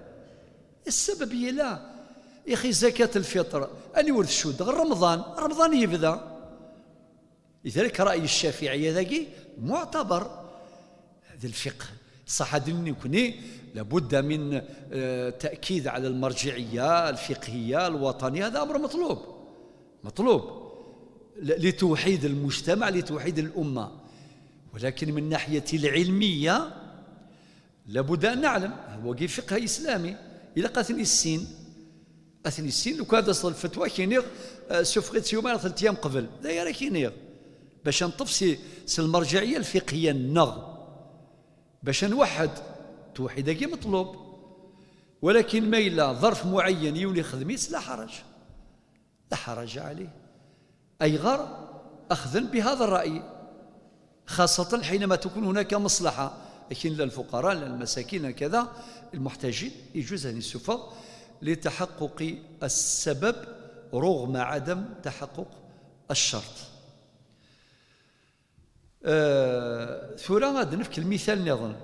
السبب هي لا، يا أخي، زكاة الفطر أني ورد شو غير رمضان، رمضان يبدا. لذلك رأي الشافعية ذاكي معتبر. هذا الفقه صح، هذا نكوني لابد من، آه، تأكيد على المرجعية الفقهية الوطنية، هذا أمر مطلوب، مطلوب ل-، لتوحيد المجتمع، لتوحيد الأمة. ولكن من ناحية العلمية لابد أن نعلم، هو كي فقه إسلامي، إلا قاتني السين، أثني السين، لو كان تصل الفتوى كينيغ، آه، سفغت يومين ثلاث أيام قبل، لا يرى كينيغ. باش نطفسي سي المرجعية الفقهية النغ، باش نوحد، توحيد كي مطلوب. ولكن ما إلا ظرف معين يولي خدميس، لا حرج، لا حرج عليه. أيغر أخذا بهذا الرأي، خاصة حينما تكون هناك مصلحة، لكن للفقراء، للمساكين، كذا، المحتاجين، يجوز أن يسفر لتحقق السبب رغم عدم تحقق الشرط. آه، ثورة غادي نفك المثال نظن.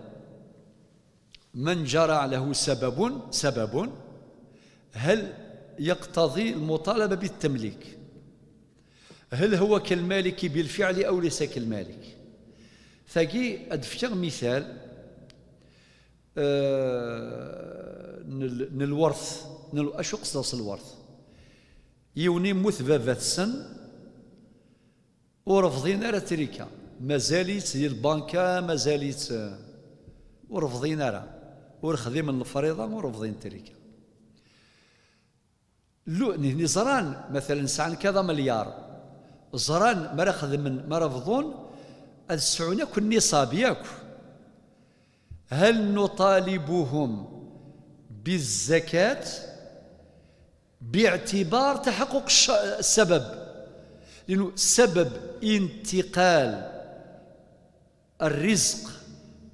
من جرى له سبب، سبب، هل يقتضي المطالبة بالتمليك؟ هل هو كالمالك بالفعل أو ليس كالمالك؟ ثقي أدفكر مثال، آه، نل-، نلورث، نل-، أشو قصص الورث؟ يوني موت بابا السن، ورفضين أرى تريكا، مازاليت دي البنكة، مازاليت، آه، ورفضين أرى، ورخذي من الفريضة، ورفضين تريكا. لو نهني زران مثلًا سعن كذا مليار، زران ما راه خدمن ما راه فضون، السعون ياك النصاب ياك. هل نطالبهم بالزكاة باعتبار تحقق الش-، السبب؟ لأنه سبب انتقال الرزق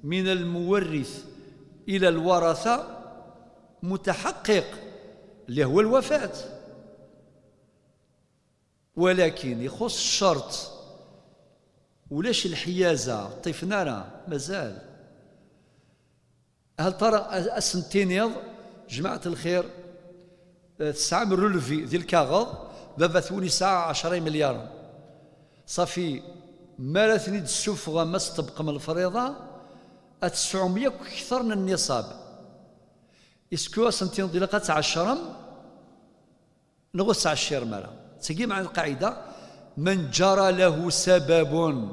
من المورث إلى الورثة متحقق، اللي هو الوفاة، ولكن يخص الشرط، ولاش الحيازة، طيفنا راه مازال. هل ترى أ-، أسنتينيض، جماعة الخير، آه، تسعة من رولفي ذي الكاغض، بابا ثوني ساعة عشرة مليار. صافي، ما راه ثني تسوفغ ما استبق من الفريضة، أتسعمية أكثر من النصاب. إسكو أسنتينيض إلا قد تعشرم، نغوص على الشير مرة. تجي مع القاعدة، من جرى له سبب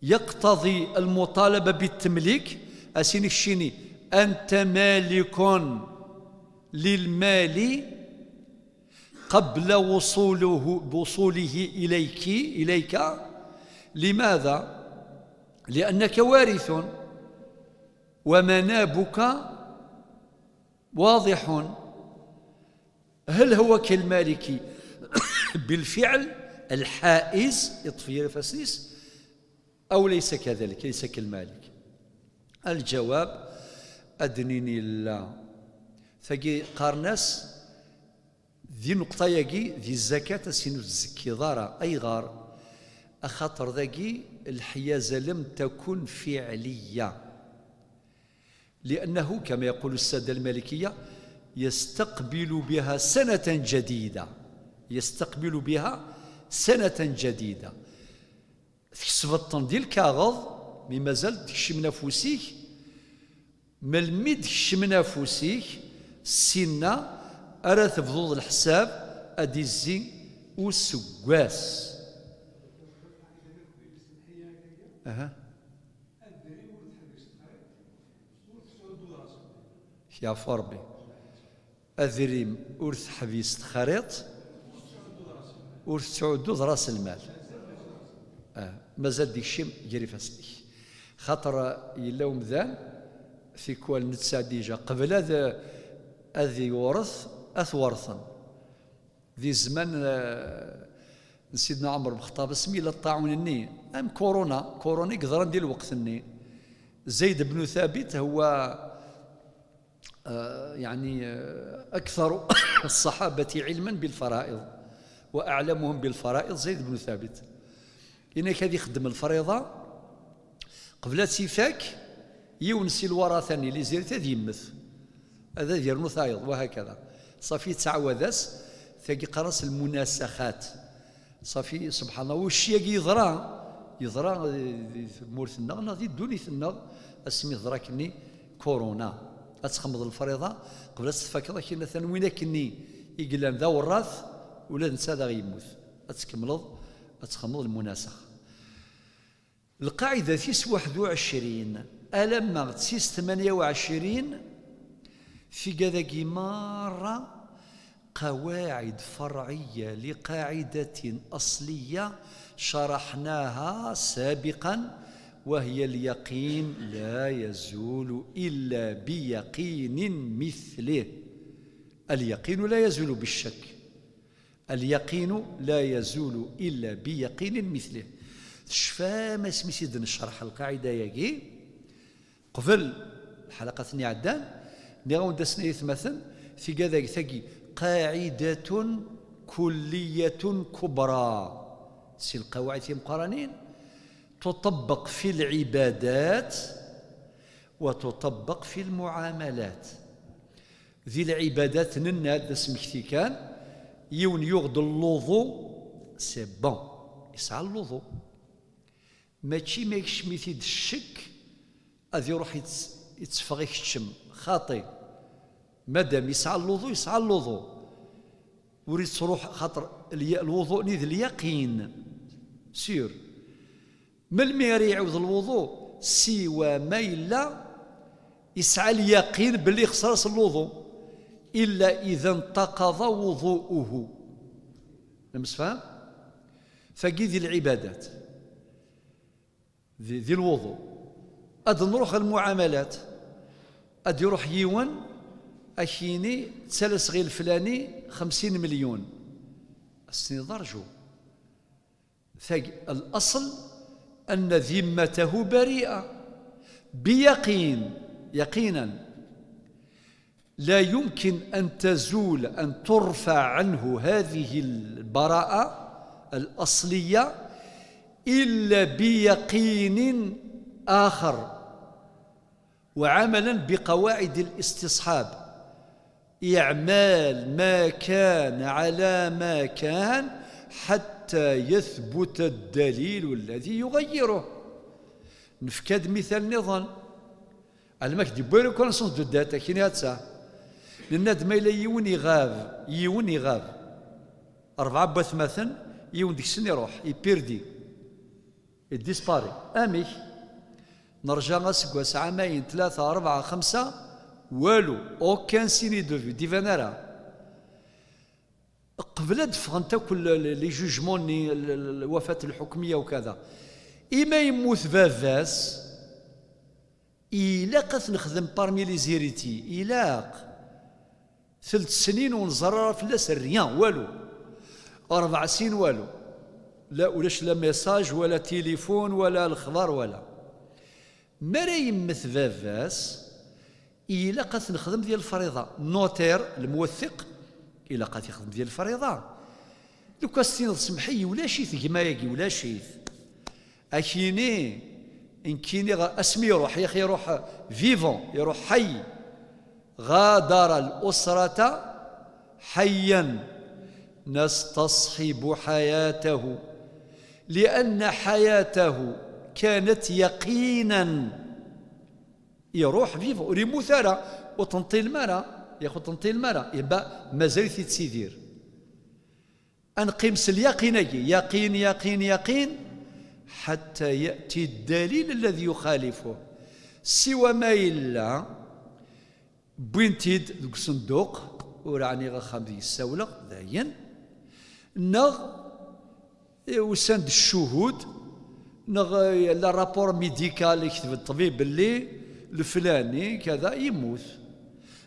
يقتضي المطالبة بالتمليك، أسيني الشيني، أنت مالك للمال قبل وصوله، وصوله إليك، إليك. لماذا؟ لأنك وارث ومنابك واضح. هل هو كالمالك بالفعل الحائز يطفي فاسنيس، أو ليس كذلك، ليس كالمالك؟ الجواب أدنيني لا. ثقي قارناس ذي نقطة يقي ذي الزكاة سينو تزكي ضارة أي غار، أخاطر ذاقي الحيازة لم تكن فعلية، لأنه كما يقول السادة المالكية: يستقبل بها سنة جديدة، يستقبل بها سنة جديدة. Tkesbeḍ-ten di lkaɣeḍ, mi mazal d-kecmen afus-ik, melmi d-kecmen afus-ik, sinna ara tebduḍ leḥsab ad d-izzi useggas. Aha. Yeɛfu Ṛebbi. Adrim ur teḥbis texriḍt, ur tettɛudduḍ ras lmal. Ah, mazal d-ikcim gar ifassen-ik. Xaṭer yella umdan, tikwal nettɛeddi ija, qbel ad, ad iwret, ad t-werten. Di zzman, eh, n Sidna Ɛmer Bexṭab, asmi yella ṭṭaɛun-nni, am corona, corona i yeḍran di lweqt-nni. Zayd bnu Thabit هو، eh, يعني, eh, أكثر الصحابة علما بالفرائض، وأعلمهم بالفرائض زيد بن ثابت. Yenna-k ad ixeddem lefriḍa, qbel ad tt-ifak, yiwen si lwarata-nni, les héritiers, ad yemmet. Ad, ad yernu tayeḍ, وهكذا. Ṣafi yettɛawad-as, tagi qqaren-as lmunasaxat. Ṣafi, subḥan Allah, ucci-agi yeḍra, yeḍra di, di tmurt-nneɣ neɣ di ddunit-nneɣ, asmi teḍra akkenni corona. Ad txemmeḍ lefriḍa, qbel ad tt-tfakeḍ, akken atan win akkenni i yellan d awerrat, ula d netta ad aɣ-yemmut. Ad tkemmleḍ, ad txemmeḍ lmunasax. Lqaɛida tis waḥed u ɛecrin alamma d tis tmanya u ɛecrin, tigad-agi merra قواعد فرعية لقاعدة أصلية شرحناها سابقا، وهي اليقين لا يزول إلا بيقين مثله. اليقين لا يزول بالشك. اليقين لا يزول إلا بيقين مثله. Tecfam asmi i d-necreḥ lqaɛida-agi? Qbel lḥalaqat-nni iɛeddan, nniɣ-awen-d ass-nni ay atmaten, tigad-agi, tagi, قاعدة كلية كبرى, si lqawaɛid timeqqranin, تطبق في العبادات وتطبق في المعاملات. Di lɛibadat, nenna-d d asmekti kan, yiwen yuɣ-d lluḍu, c'est bon, yesɛa lluḍu. Mačči ma yekcem-it-id ccek, ad iruḥ yett-, yetteffeɣ ikeččem, xaṭi. Madam yesɛa lluḍu, yesɛa lluḍu. Ur yettruḥ, xaṭer lya-, lwuḍu-nni d lyaqin. Sûr. Melmi ara iɛiwed lwuḍu? Siwa ma yella yesɛa lyaqin belli ixṣer-as lwuḍu. إلا إذا انتقض وضوءه. Nemsefham? Tagi di lɛibadat. Di, di lwuḍu. Ad nruḥ ɣer lmuɛamalat. Ad iruḥ yiwen, ad k-yini, ttalaseɣ i leflani xemsin مليون. Ad s-tiniḍ: أرجو. Tag-, الأصل أن ذمته بريئة بيقين، يقينا. لا يمكن أن تزول، أن ترفع عنه هذه البراءة الأصلية إلا بيقين آخر، وعملا بقواعد الاستصحاب، إعمال ما كان على ما كان حتى يثبت الدليل الذي يغيره. Nefka-d mital nniḍen. Alma k-d-yewwi reconnaissance de dette, akini atta. Nenna-d ma yella yiwen iɣab, yiwen iɣab. Rebɛa n watmaten, yiwen deg-sen iruḥ, ipirdi, idispari. Amek? Nerja aseggas, ɛamayen, tlata, rebɛa, xemsa, walu, aucun signe de vie, d-iban ara. Qbel ad d-ffɣent akk l-, l-, les jugements-nni, l-, l-, lwafat lḥukmiya ukada. Imi yemmut baba-s, ilaq ad t-nexdem parmi les héritiers, ilaq. Telt snin ur nẓerr ara fell-as rien, walu. Rebɛa snin, walu. La, ulac la message, wala tilifun, wala lexbar, wala. Mi ara yemmet baba-s, ilaq ad t-nexdem di lefriḍa. Notaire, lemwettiq, ilaq ad t-ixdem di lefriḍa. Lukan s-tiniḍ: "Semmeḥ-iyi, ulac-it gma-agi, ulac-it." Akini, nkini ɣer asmi iruḥ, yax iruḥ vivant, iruḥ ḥay. غادر الأسرة حيا. نستصحب حياته لأن حياته كانت يقينا. Iruḥ vivant, ur yemmut ara, ur tenṭilem ara, yax ur tenṭilem ara, yebba mazal-it yettidir. Ad neqqim s lyaqin-agi, yaqin, yaqin, yaqin, حتى يأتي الدليل الذي يخالفه. Siwa ma yella wwin-t-id deg usenduq, ur ɛniɣ axxam deg ssawleɣ, dayen, neɣ usan-d ccuhud, neɣ yella rapport médical ikteb ṭṭbib belli leflani kada yemmut,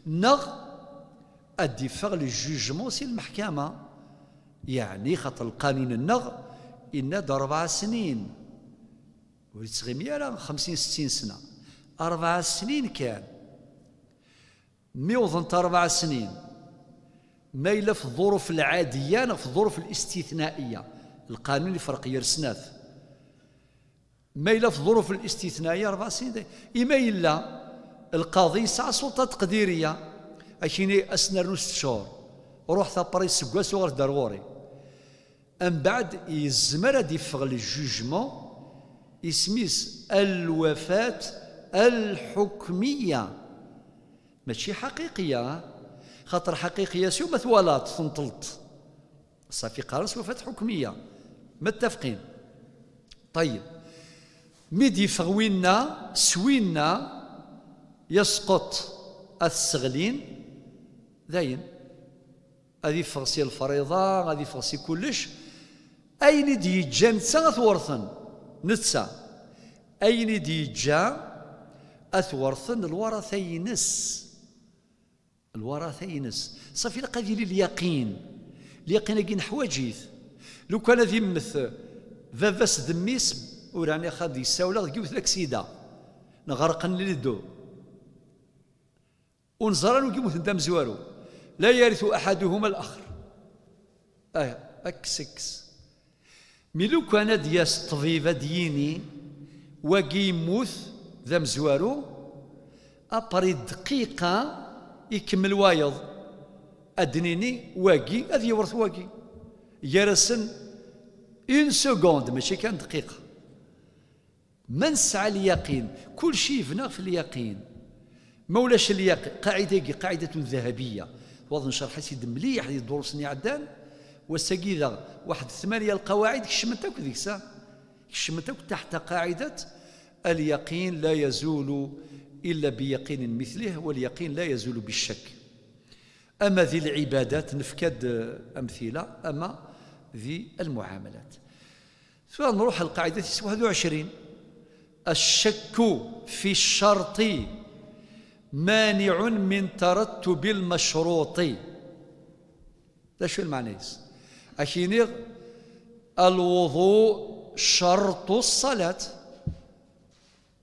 neɣ ad d-iffeɣ le jugement si lmeḥkama. Yeɛni xaṭer lqanun-nneɣ yenna-d rebɛa snin, ur yettɣimi ara xemsin settin sna, rebɛa snin kan. Mi wwḍent rebɛa snin, ma yella f ḍḍuruf lɛadiya neɣ f ḍḍuruf listitnaiya, lqanun ifreq yer snat. Ma yella f ḍḍuruf listitnaiya, rebɛa snin, i ma yella lqaḍi yesɛa ssulṭa taqdiriya, akini ad s-nernu setta cchur, ruḥ tapri seg wass uɣal-d ar ɣur-i. Mbeɛd yezmer ad d-iffeɣ le jugement, isem-is الوفاة الحكمية. Mačči ḥaqiqiya, xaṭer ḥaqiqiya siwa ma twalaḍ tenṭleḍ. Ṣafi qqaren-as وفاة حكمية. Muttafqin. Ṭayyeb. Mi d-iffeɣ winna s winna, يسقط, ad t-sseɣlin, dayen. Ad iffeɣ si lefriḍa, ad iffeɣ si kullec. Ayen i d-yeǧǧa netta ad t-werten, netta. Ayen i d-yeǧǧa ad t-werten lwarata-ines. Lwarata-ines. Ṣafi ilaq ad yili lyaqin. Lyaqin-agi neḥwaǧ-it. Lukan ad immet baba-s d mmi-s, ur ɛni axxam deg ssawleɣ deg yiwet laksida. Neɣ ɣerqen les deux. Ur neẓri ara wi yemmuten d amezwaru. لا يرث أحدهما الآخر. Aya, kkes, kkes. Mi lukan ad d-yas ṭṭbib ad d-yini, wagi yemmut d amezwaru, après dqiqa ikemmel wayeḍ. Ad d-nini, wagi ad yewret wagi. Gar-asen une seconde, mačči kan dqiqa. Ma nesɛa lyaqin, kulci yebna ɣef lyaqin. Ma ulac lyaqin, qaɛida-agi, qaɛidatun dahabiyya. Waḍ necreḥ-itt-id mliḥ di ddurus-nni iɛeddan, wass-agi daɣ, waḥed tmanya lqawaɛid kecment akk deg-s, kecment akk taḥta qaɛidat, اليقين لا يزول إلا بيقين مثله، واليقين لا يزول بالشك. Ama di lɛibadat, nefka-d amtila, ama di lmuɛamalat. Tura nruḥ ɣer lqaɛida tis waḥed u ɛecrin. الشك في الشرط مانع من ترتب المشروط. D acu lmeɛna-is? Ad k-iniɣ, الوضوء شرط الصلاة.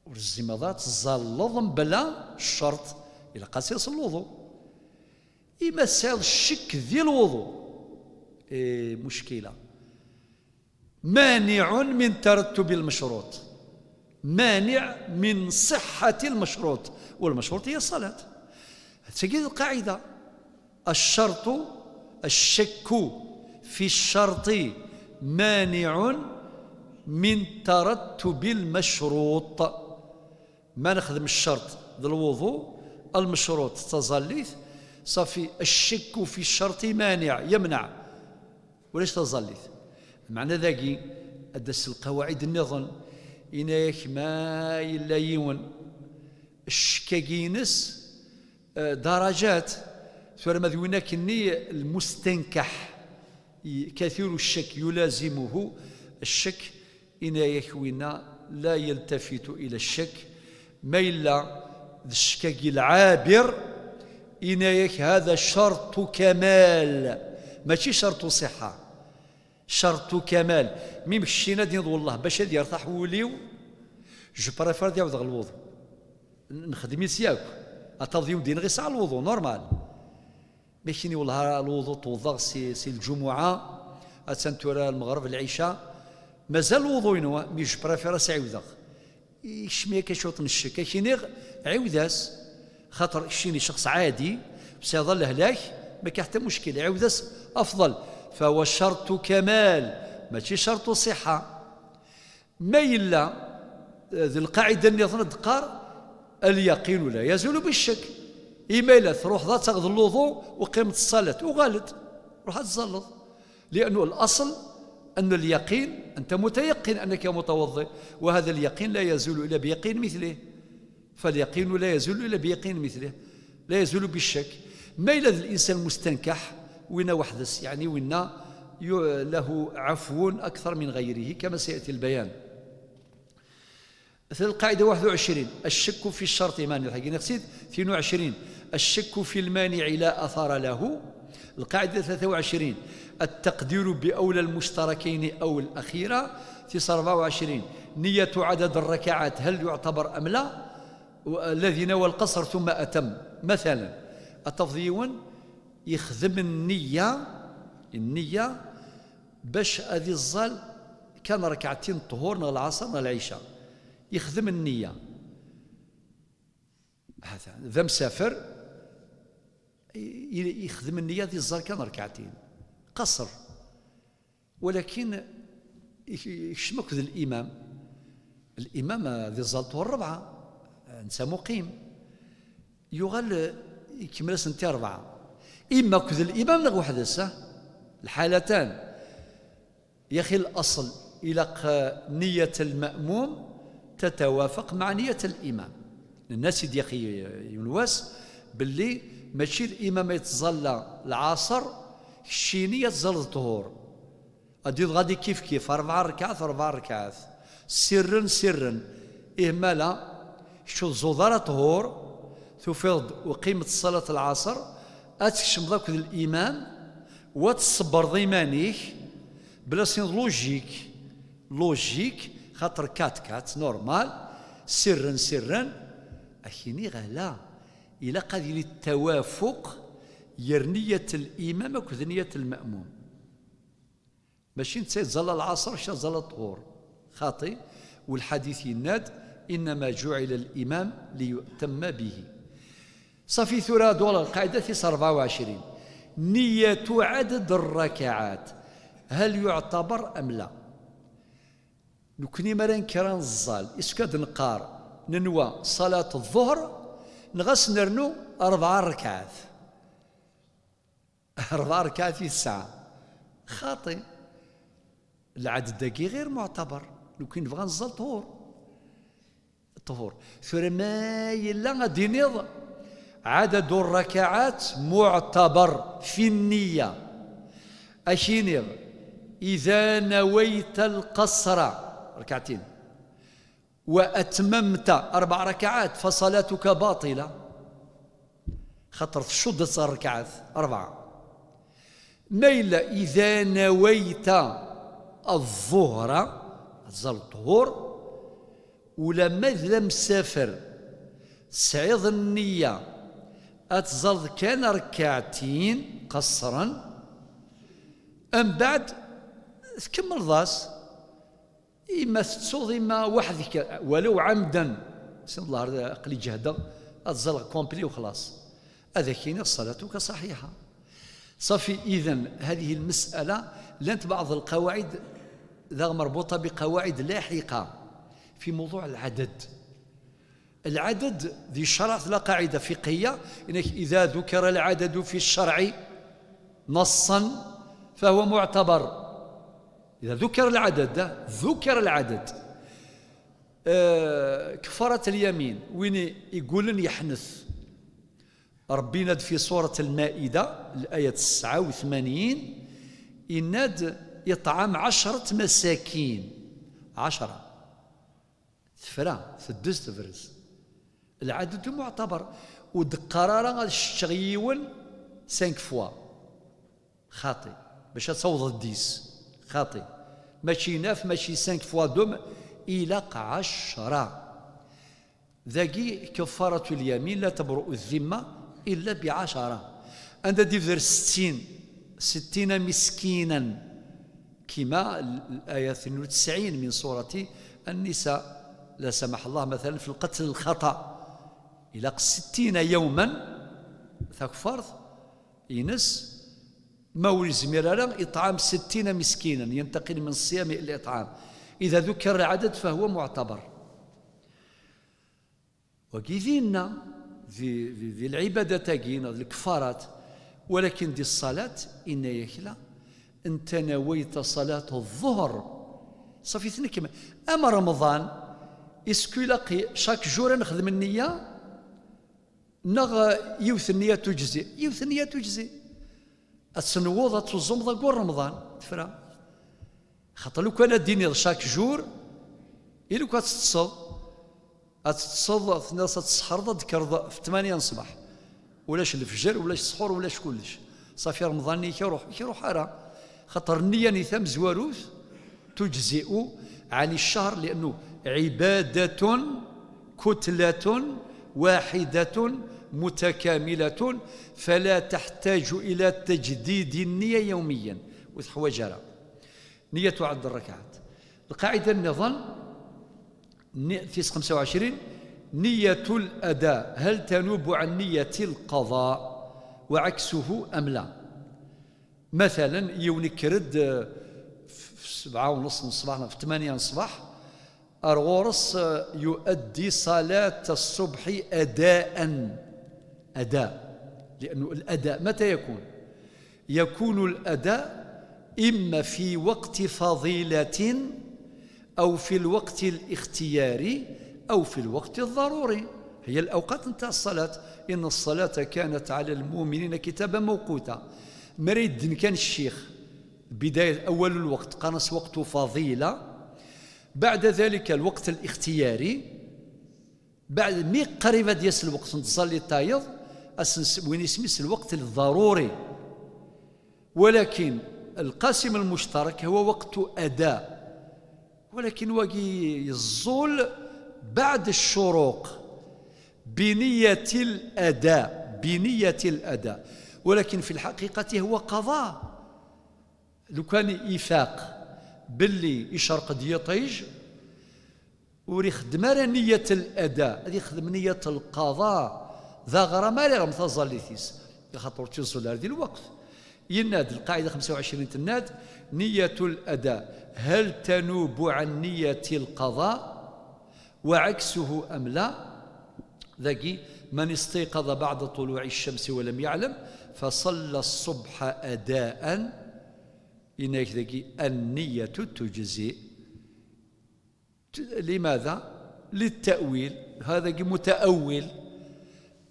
Ur tezmireḍ ad teẓẓalleḍ mebla ccerṭ, ilaq ad s-iseḍ lwuḍu. Ima tesɛiḍ ccek di lwuḍu, eh, muckila. مانع من ترتب المشروط. مانع من صحة المشروط. والمشروط هي الصلاة. هذه القاعدة. الشرط، الشك في الشرط مانع من ترتب المشروط. Ma nexdem ccerṭ d lwuḍu, lmecruṭ d taẓallit, ṣafi, الشك في الشرط مانع, yemneɛ. Ulac taẓallit. Meɛna dagi, ad d-tas lqawaɛid nniḍen, yenna-yak ma yella yiwen, ccek-agi-ines, eh, darajat, tura ma d win akkenni, lmustenkaḥ, كثير الشك يلازمه الشك, yenna-yak winna, لا يلتفت إلى الشك, ma yella d ccek-agi lɛabir, yenna-yak هذا شرط كمال, mačči شرط صحة. شرط كمال. Mi mkeččin ad d-tiniḍ, wellah, bac ad yertaḥ wul-iw, je préfère ad ɛawdeɣ lwuḍu. Nexdem-itt yakk. Ad taweḍ yiwen d-ineɣ yesɛa lwuḍu, normal. Ma kini, wellah, lwuḍu tewwḍeɣ si, si lǧumuɛa, attan tura lmeɣreb, lɛica, Mazal lwuḍu-inu, mi je préfère ad s-ɛiwdeɣ. Ikcem-iyi akka cwiṭ n ccek, ad k-iniɣ, ɛiwed-as. Xaṭer keččini d ccexs ɛadi, ur tesɛiḍ ara lehlak, ma akka ḥetta muckil, ɛiwed-as afḍel. Fahuwa cerṭu kamal, mačči cerṭu ṣiḥa. Ma yella, eh, d lqaɛida nniḍen ad d-teqqar, alyaqinu la yazulu biccek. I ma yella truḥeḍ ad taɣeḍ lwuḍu, uqimet ṣṣalat, uɣal-d, ruḥ ad tẓalleḍ. لأنه الأصل أن اليقين، أنت متيقن أنك متوضئ، وهذا اليقين لا يزول إلا بيقين مثله، فاليقين لا يزول إلا بيقين مثله، لا يزول بالشك. Ma yella d الإنسان المستنكح، winna weḥd-s, يعني winna ي-، له عفو أكثر من غيره كما سيأتي البيان. القاعدة واحد وعشرين، الشك في الشرط مانع، حقين نقصد اثنين وعشرين، الشك في المانع لا أثر له. القاعدة ثلاثة وعشرين، التقدير بأولى المشتركين أو الأخيرة. ثيس أربعة وعشرين، نية عدد الركعات هل يعتبر أم لا؟ الذي نوى القصر ثم أتم، مثلا، التفضيون يخدم النية، النية باش غادي يزال كان ركعتين الطهور نغ العصر نغ العشاء، يخدم النية. هذا ذا مسافر، ي-، يخدم النية دي الزر كان ركعتين قصر، ولكن يك-، يكشم أكد الإمام. الإمام دي الزلطة الربعة، نسى مقيم، يغل يكمل سنتي أربعة. إما أكد الإمام نغ وحدس، الحالتان. يا أخي، الأصل إلى ق-، نية المأموم تتوافق مع نية الإمام. الناس يدي أخي ينواس باللي ماشي الإمام يتزلى العصر، كشيني يتزلى الظهور. أديض غادي كيف كيف، أربع ركعات، أربع ركعات. سرا، سرا. إيه مالا، شو زودارة طهور، تفيض وقيمة صلاة العصر، أتكشم ذاك الإمام، وتصبر ضيمانيك، بلا سين لوجيك، لوجيك، خاطر كات كات، نورمال، سرا سرا، أكيني غلا، إلا قد يلي التوافق، ير نية الإمام أكد نية المأموم. ماشي نتا تزال العصر، شا تزال الطهور. خاطي، والحديث يناد: إنما جعل الإمام ليؤتم به. صافي، ثورة دول القاعدة في أربعة وعشرين. نية عدد الركعات هل يعتبر أم لا؟ نكني مرة نكرا نزال، إسكاد نقار ننوى صلاة الظهر، نغس نرنو أربع ركعات. أربع ركعات في الساعة. خاطي. العدد داكي غير معتبر. لو كان نبغى نزال طهور. الطهور. ثورة ما يلا غادي نيض. عدد الركعات معتبر في النية. أشينيض. إذا نويت القصر. ركعتين. وأتممت أربع ركعات فصلاتك باطلة. خاطر تشد الركعات أربعة. ما إلا إذا نويت الظهر، تزال الطهور، ولما إذا مسافر، سعيض النية، أتزال كان ركعتين قصرا، أم بعد تكمل ضاس. إما تتسوض إما وحدك، ولو عمدا. سي الله، هذا عقلي جهدة، أتزلق كومبلي وخلاص. هذا كيني صلاتك صحيحة. صافي، إذن هذه المسألة لانت بعض القواعد ذا مربوطة بقواعد لاحقة في موضوع العدد. العدد ذي الشرع لا قاعدة فقهية، إنك إذا ذكر العدد في الشرع نصا فهو معتبر. إذا ذكر العدد، ذكر العدد. آه، كفارة اليمين، وين يقول يحنث. ربنا في سورة المائدة، الآية تسعة وثمانين، إناد يطعم عشرة مساكين. عشرة. تفرا، تدز تفرز. العدد معتبر. ودقرارة غاد شتغيون سانك فوا. خاطي. باش تصوض الديس. خاطي. ماشي ناف، ماشي سانك فوا دوم، إلاق عشرة. ذاكي كفارة اليمين لا تبرؤ الذمة إلا بعشرة. عند ديفر ستين، ستين مسكينا. كما الآية اثنين وتسعين من سورة النساء، لا سمح الله، مثلا في القتل الخطأ، إلى ستين يوما تكفرت ينس، ما ولي زمير لا إطعام ستين مسكينا، ينتقل من الصيام إلى الإطعام. إذا ذكر العدد فهو معتبر. Wagi dinna, di, di, di lɛibadat-agi, neɣ d lkeffarat, walakin di ṣṣalat, inna-yak la, anta nawayt ṣalat ẓẓuhr, ṣafi tnekkem. Am Remḍan, isku ilaq chaque jour ad nexdem nniya, neɣ yiwet nniya tujzi? Yiwet nniya tujzi. Ad tenwuḍ ad tuẓumeḍ aggur Remḍan, tefra. Xaṭer lukan ad d-tiniḍ chaque jour, i lukan ad teṭṭseḍ, ad teṭṭseḍ, tenniḍ ad tseḥreḍ, ad d-tekkreḍ f ttmanya n ṣṣbeḥ. Ulac lefjer, ulac ṣṣḥur, ulac kullec. Ṣafi Remḍan-nni i k-iruḥ, i k-iruḥ ara. Xaṭer nniya-nni tamezwarut, تجزئ عن الشهر لأنه عبادة كتلة واحدة متكاملة فلا تحتاج إلى تجديد النية يوميا. وتحواج على نية عد الركعات. القاعدة النظام تيس خمسة وعشرين: نية الأداء هل تنوب عن نية القضاء وعكسه أم لا؟ Matalan, yiwen ikker-d, eh, f-, f-, sebɛa u nneṣ n ṣṣbeḥ neɣ f ttmanya n ṣṣbeḥ, ar ɣur-s, eh, يؤدي صلاة الصبح أداء. أداء. لأنه الأداء متى يكون؟ يكون الأداء إما في وقت فضيلة أو في الوقت الاختياري أو في الوقت الضروري. هي الأوقات نتاع الصلاة. إن الصلاة كانت على المؤمنين كتابا موقوتا. Mara yedden kan ccix, بداية أول الوقت, qqaren-as وقت فضيلة. بعد ذلك الوقت الاختياري. بعد, mi qrib ad d-yas lweqt n tẓallit tayeḍ, ad s-, win isem-is lweqt الضروري. ولكن القاسم المشترك هو وقت أداء. ولكن wagi yeẓẓul بعد الشروق بنية الأداء، بنية الأداء. ولكن في الحقيقة هو قضاء. Lukan ifaq belli icerq-d yiṭij, ur ixeddem ara نية الأداء, ad ixdem نية القضاء. D aɣram ara iɣrem taẓallit-is, axaṭer ur tt-iẓẓul ara di lweqt. Yenna-d lqaɛida xemsa u ɛecrin, tenna-d: نية الأداء هل تنوب عن نية القضاء وعكسه أم لا؟ Dagi: من استيقظ بعد طلوع الشمس ولم يعلم فصلى الصبح أداء. Yenna-yak dagi: النية تجزئ. لماذا؟ للتأويل. هذا متأول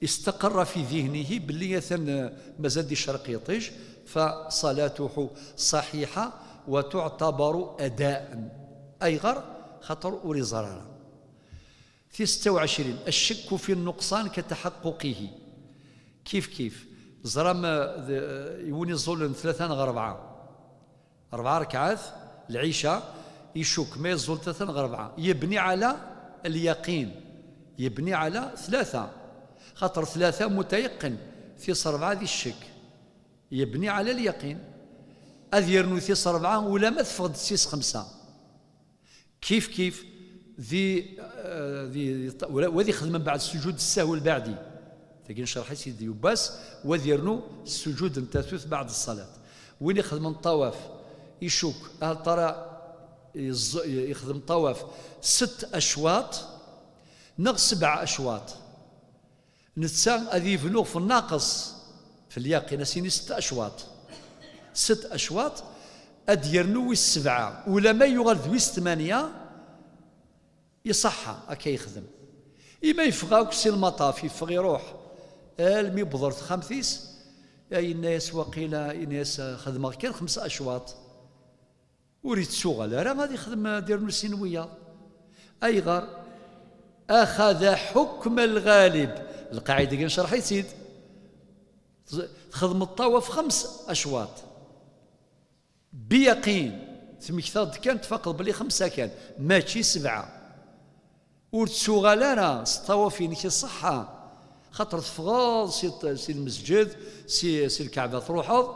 استقر في ذهنه باللي ثن مازال دي شرق يطيش، فصلاته صحيحة وتعتبر أداء. أيغر خطر أوري زرارة. في ستة وعشرين: الشك في النقصان كتحققه. كيف كيف. زرام يوني الظلم ثلاثة غير أربعة. Rebɛa ṛekɛat, lɛica, icukk ma yeẓẓul tlata neɣ ṛebɛa. Yebni ɛla lyaqin. Yebni ɛla tlata. Xaṭer tlata mutayaqin, tis ṛebɛa di ccek. Yebni ɛla lyaqin. Ad yernu tis ṛebɛa ulamma teffeɣ-d tis xemsa. Kif kif, di, eh, di, di, wa, wa ad ixedmen beɛd sujud ssahwi lbeɛdi. Tagi necreḥ-itt-id yubbas, wa ad yernu sujud n tatut beɛd ṣṣalat. Win ixedmen ṭṭawaf, icuk, ahal ṭara, yeẓ-, ixdem ṭṭawaf sett acwaṭ, neɣ sebɛa acwaṭ. Netta ad yebnu ɣef nnaqes, f lyaqin, ad s-yini sett acwaṭ. Sett acwaṭ, ad d-yernu wis sebɛa, ulamma yuɣal d wis tmanya, iṣaḥḥa, akka yexdem. Ima yeffeɣ akk si lmaṭaf, yeffeɣ iruḥ, almi yewweḍ ɣer texxamt-is, ay yenna-yas waqila, yenna-yas xedmeɣ kan xemsa acwaṭ. Ur yettuɣal ara ad ixdem, ad irnu sin wiyaḍ. Ayɣer? أخذ حكم الغالب. Lqaɛida-agi necreḥ-itt-id. Txedmeḍ ṭṭawaf xems acwaṭ. Biyaqin. Tmektaḍ-d kan, tfaqeḍ belli xemsa kan, mačči sebɛa. Ur tettuɣal ara s ṭṭawaf-inek iṣeḥḥa, xaṭer teffɣeḍ si, si lmesǧed, si, si lkaɛba truḥeḍ,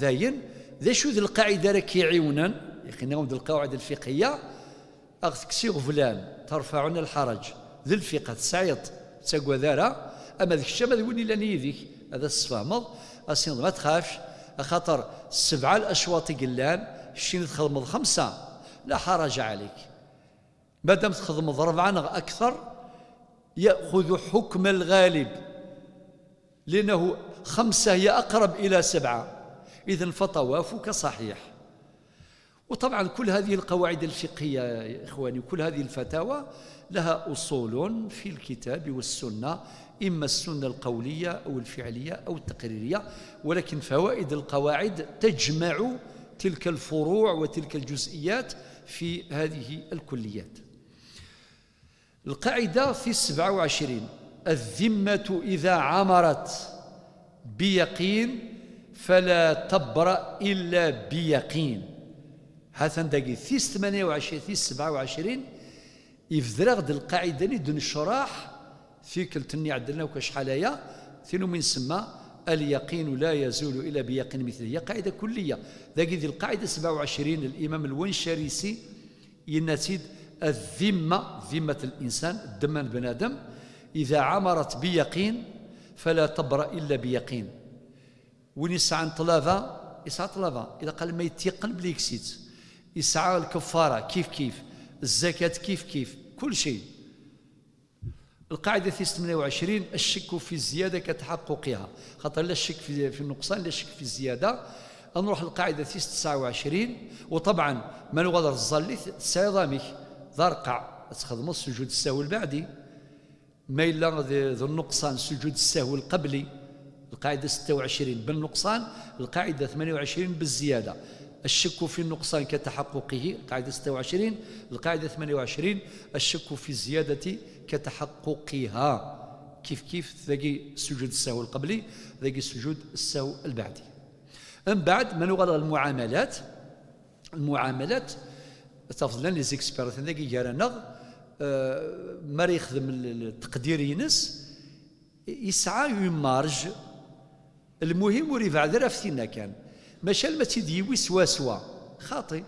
dayen, d acu d lqaɛida ara k-iɛiwnen? Iqina-d lqawaɛid lfiqhiya, a ɣ-tekkes iɣeblan, terfaɛun lḥaṛaj, d lfiqh tesɛiḍ, ur ttagad ara, ama d kečč ama d win illan yid-k, ad as-tesfehmeḍ, as-tiniḍ ma txafx, axaṭer sebɛa lacwaṭ i yellan, keččini txedmeḍ xemsa, la ḥaraǧa ɛalik. Madam txedmeḍ rebɛa neɣ akter, يأخذ حكم الغالب، لأنه خمسة هي أقرب إلى سبعة، إذن فطوافك صحيح. وطبعا كل هذه القواعد الفقهية يا إخواني، كل هذه الفتاوى لها أصول في الكتاب والسنة، إما السنة القولية أو الفعلية أو التقريرية، ولكن فوائد القواعد تجمع تلك الفروع وتلك الجزئيات في هذه الكليات. القاعدة في سبعة وعشرين: الذمة إذا عمرت بيقين فلا تبرأ إلا بيقين. هاتن داقي ثيس ثمانية وعشرين، ثيس سبعة وعشرين، يفدراغ د القاعدة ني دون شراح في كل تني عدلنا وكشحال هي، ثينو من سما: اليقين لا يزول إلا بيقين مثله. هي قاعدة كلية. داقي ذي القاعدة سبعة وعشرين، الإمام الونشريسي يناتيد الذمة، ذمة الإنسان، الدمة بنادم، إذا عمرت بيقين فلا تبرأ إلا بيقين. وين يسعى طلبة، يسعى طلبة، إذا قال ما يتيقن بلي يكسيت، يسعى الكفارة كيف كيف، الزكاة كيف كيف، كل شيء. القاعدة ثمانية وعشرين: الشك في الزيادة كتحققها، خاطر لا الشك في، في النقصان لا الشك في الزيادة. نروح للقاعدة تسعة وعشرين، وطبعا ما نغادر الظل تسعي ضامك ضرقع تخدم السجود السهو البعدي، ما إلا ذي، ذو النقصان سجود السهو القبلي. القاعدة ستة وعشرين بالنقصان، القاعدة ثمانية وعشرين بالزيادة. الشك في النقصان كتحققه، القاعدة ستة وعشرين، القاعدة ثمانية وعشرين: الشك في الزيادة كتحققها. كيف كيف ذاقي سجود السهو القبلي، ذاقي سجود السهو البعدي. من بعد ما نغلق المعاملات، المعاملات تفضلا لي زيكسبير ذاقي جارنا، آه، ما يخدم التقدير ينس، يسعى يمارج. المهم ور يبعد راه في تينا كان. ماشي ما تيديوي سوا سوا. خاطي.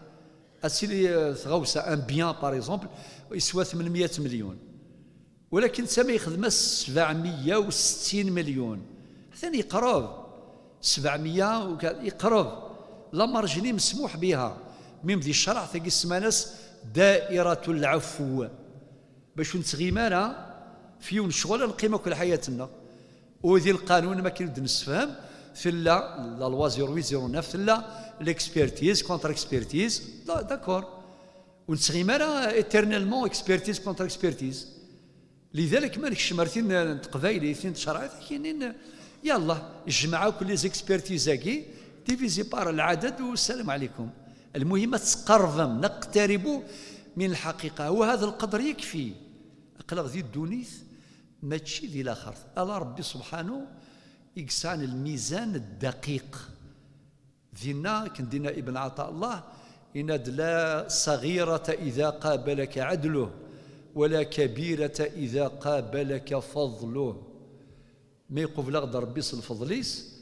اسيلي، آه، تغوسة ان بيان، بار اكزومبل، يسوى ثمنمية مليون. ولكن سما يخدم سبعمية وستين مليون. ثاني يقرب. سبعمية وكا-، يقرب. لا مارجني مسموح بها. ميم ذي الشرع ثقي السمانس دائرة العفو. باش نتغيمانا في يوم شغل القيمة كل حياتنا. وذي القانون ما كاين نسفهم في لا، لا لوا زيرو ويت زيرو نوف، في لا ليكسبيرتيز، كونتر اكسبيرتيز، لا، داكور. ونتغيمانا ايترنيلمون اكسبيرتيز كونتر اكسبيرتيز. لذلك ما نكشم رثين تقبايلي، ثين تشرعي، ثكينين، يلا، جمعوا كل لي زيكسبيرتيز هاكي، ديفيزي بار العدد والسلام عليكم. المهم تقربم، نقترب من الحقيقة، وهذا القدر يكفي. أقلق ذي الدونيث، ماشي ذي الآخر. ألا ربي سبحانه يقسان الميزان الدقيق. ذينا كندينا ابن عطاء الله، إناد: لا صغيرة إذا قابلك عدله، ولا كبيرة إذا قابلك فضله. ما يقبل غد ربي الفضليس،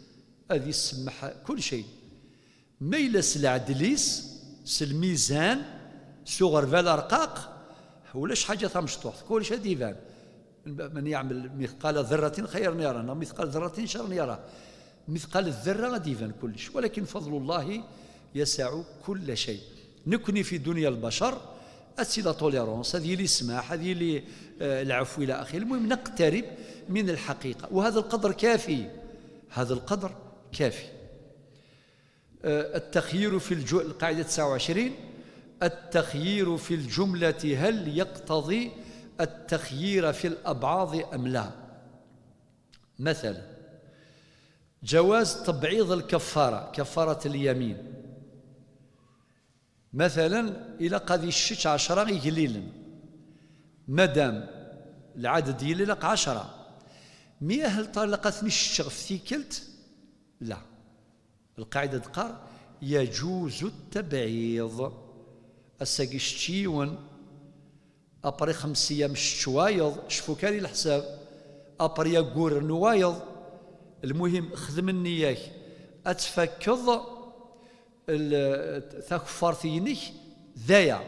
هذه السمح كل شيء. ما إلا سلعدليس، سلميزان، سوغر فالارقاق، ولاش حاجة ثمشطوح، كل شيء ديفان. من يعمل مثقال ذرة خيرا يره، مثقال ذرة شرا يره. مثقال الذرة غادي يبان كلش، ولكن فضل الله يسع كل شيء. نكني في دنيا البشر، هذه لا توليرونس، هذه لي سماح، هذه لي، آه، العفو إلى آخره. المهم نقترب من الحقيقة، وهذا القدر كافي، هذا القدر كافي. آه، التخيير في الج-، القاعدة تسعة وعشرين: التخيير في الجملة هل يقتضي التخيير في الأبعاض أم لا؟ مثلا، جواز تبعيض الكفارة، كفارة اليمين. مثلا، إلا قد يشتش عشرة يقليلن، مادام العدد يلي لق عشرة، مي أهل طلقة نشتغ في ثيكلت؟ لا. القاعدة تقار: يجوز التبعيض. أساقي شتيون، أبري خمس أيام شتوايض، شفو كاري الحساب، أبري يقور نوايض. المهم، خدم النياك، أتفكض Takeffart-inek d aya.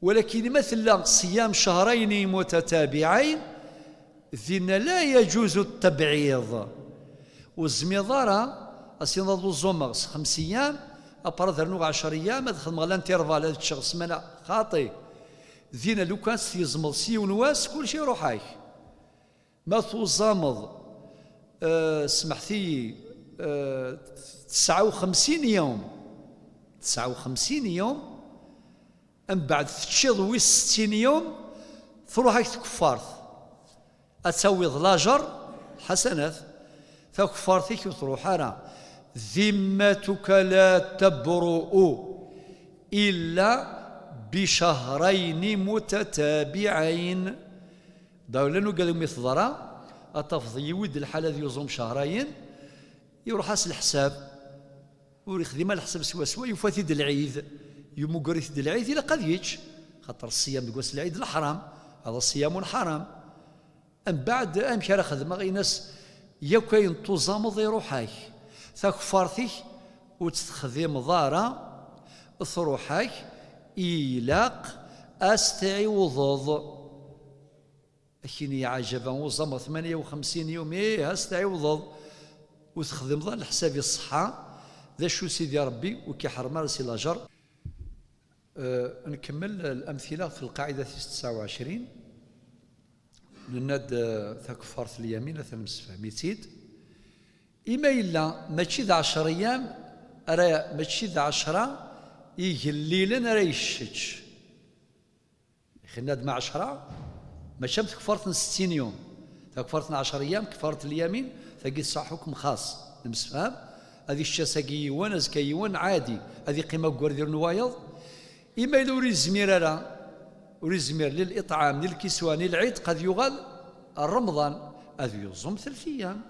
Walakin ma tella ṣiyam cehrayn mutatabiɛayn, dinna la yaǧuzu tabɛiḍ. Ur tezmireḍ ara ad s-tiniḍ ad uẓumeɣ s xems iyam, après ad rnuɣ ɛecr iyam, ad xedmeɣ l'intervalle, ad ččeɣ ssmana, xaṭi. Dinna lukan s-tgezmeḍ s yiwen wass, kulci iruḥ-ak. Ma tuẓameḍ, eh, smeḥt-iyi, eh, tesɛa u xemsin yum, tesɛa u xemsin yum, mbeɛd teččiḍ wis settin yum, truḥ-ak tkeffart. Ad tawiḍ lajer, lḥasanat, takeffart-ik ur truḥ ara. Dimmatuka la tabru'u illa bicahrayni mutatabiɛayn. Dawla nugad umi teḍra, ad tafeḍ yiwi-d lḥal ad yuẓum cehrayen, iruḥ-as leḥsab, ur ixdim ara leḥsab swaswa, yufa-t-id lɛid, yumuger-it-id lɛid, ilaq ad yečč, xaṭer ṣṣiyam deg wass n lɛid leḥram, hada ṣṣiyamun ḥaram. Mbeɛd, amek ara xedmeɣ? Ini-as, yakk ayen tuẓameḍ iruḥ-ak, takeffart-ik ur tt-texdimeḍ ara, truḥ-ak, ilaq ad s-tɛiwḍeḍ. Akin yeɛǧaba uẓameɣ tmanya u xemsin yum, ih, ad s-tɛiwḍeḍ. Ur texdimeḍ ara leḥsab i ṣṣeḥḥa. D acu Sidi Ṛebbi ur k-iḥerrem ara si lajer? Eh, nkemmel lamtila fi lqaɛida tis tesɛa u ɛecrin. Nenna-d, eh, takeffart lyamin, atan msefham-itt-id. Ima yella mačči d ɛecra iyam ara, mačči d ɛecra igellilen ara yessečč. Xinna-d ma ɛecra, mačči am tkeffart n settin yum. Takeffart n ɛecra iyam, keffarat lyamin, tagi tesɛa ḥukm xas. Nemsefham, ad yečč ass-agi yiwen, azekka yiwen, ɛadi. Ad yeqqim agerdir n wayeḍ. Ima yella ur yezmir ara, ur yezmir ni liṭɛam, ni lkiswa, ni lɛitq, ad yuɣal ar Remḍan, ad yuẓum telt iyam.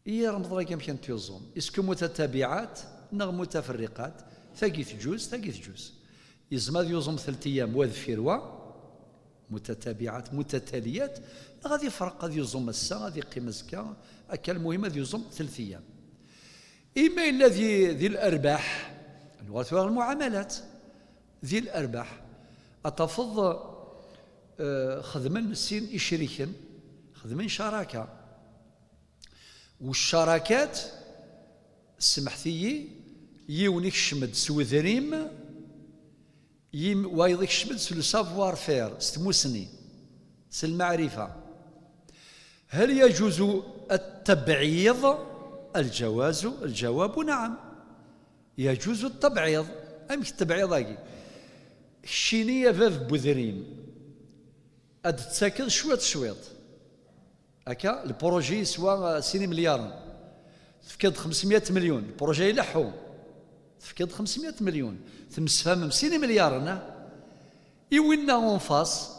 I Remḍan-agi amek ara t-yuẓum? Est-ce que mutatabiɛat neɣ mutaferriqat? Tagi tǧuz, tagi tǧuz. Yezmer ad yuẓum telt iyam wa deffir wa, mutatabiɛat, mutataliyat, neɣ ad ifreq, ad yuẓum ass-a, ad yeqqim azekka, akka, lmuhim ad yuẓum telt iyam. Ima yella di, di lerbaḥ, nuɣal tura ɣer lmuɛamalat, di lerbaḥ, ad tafeḍ, eh, xedmen sin icriken, xedmen caraka. Wccarakat, smeḥt-iyi, yiwen ikcem-d s wedrim, yim-, wayeḍ ikcem-d s le savoir-faire, s tmusni, s lmaɛrifa. هل يجوز التبعيض؟ الجواز، الجواب نعم. يجوز التبعيض. Amek tabɛiḍ-agi? Keččini a bab n wedrim, ad d-tettakeḍ cwiṭ cwiṭ. Akka, lpruji yeswa, uh, sin imelyaren. Tefkiḍ xemsemya melyun, lpruji ileḥḥu. Tefkiḍ xemsemya melyun. Temsefhamem sin imelyaren, ah? I winna en face,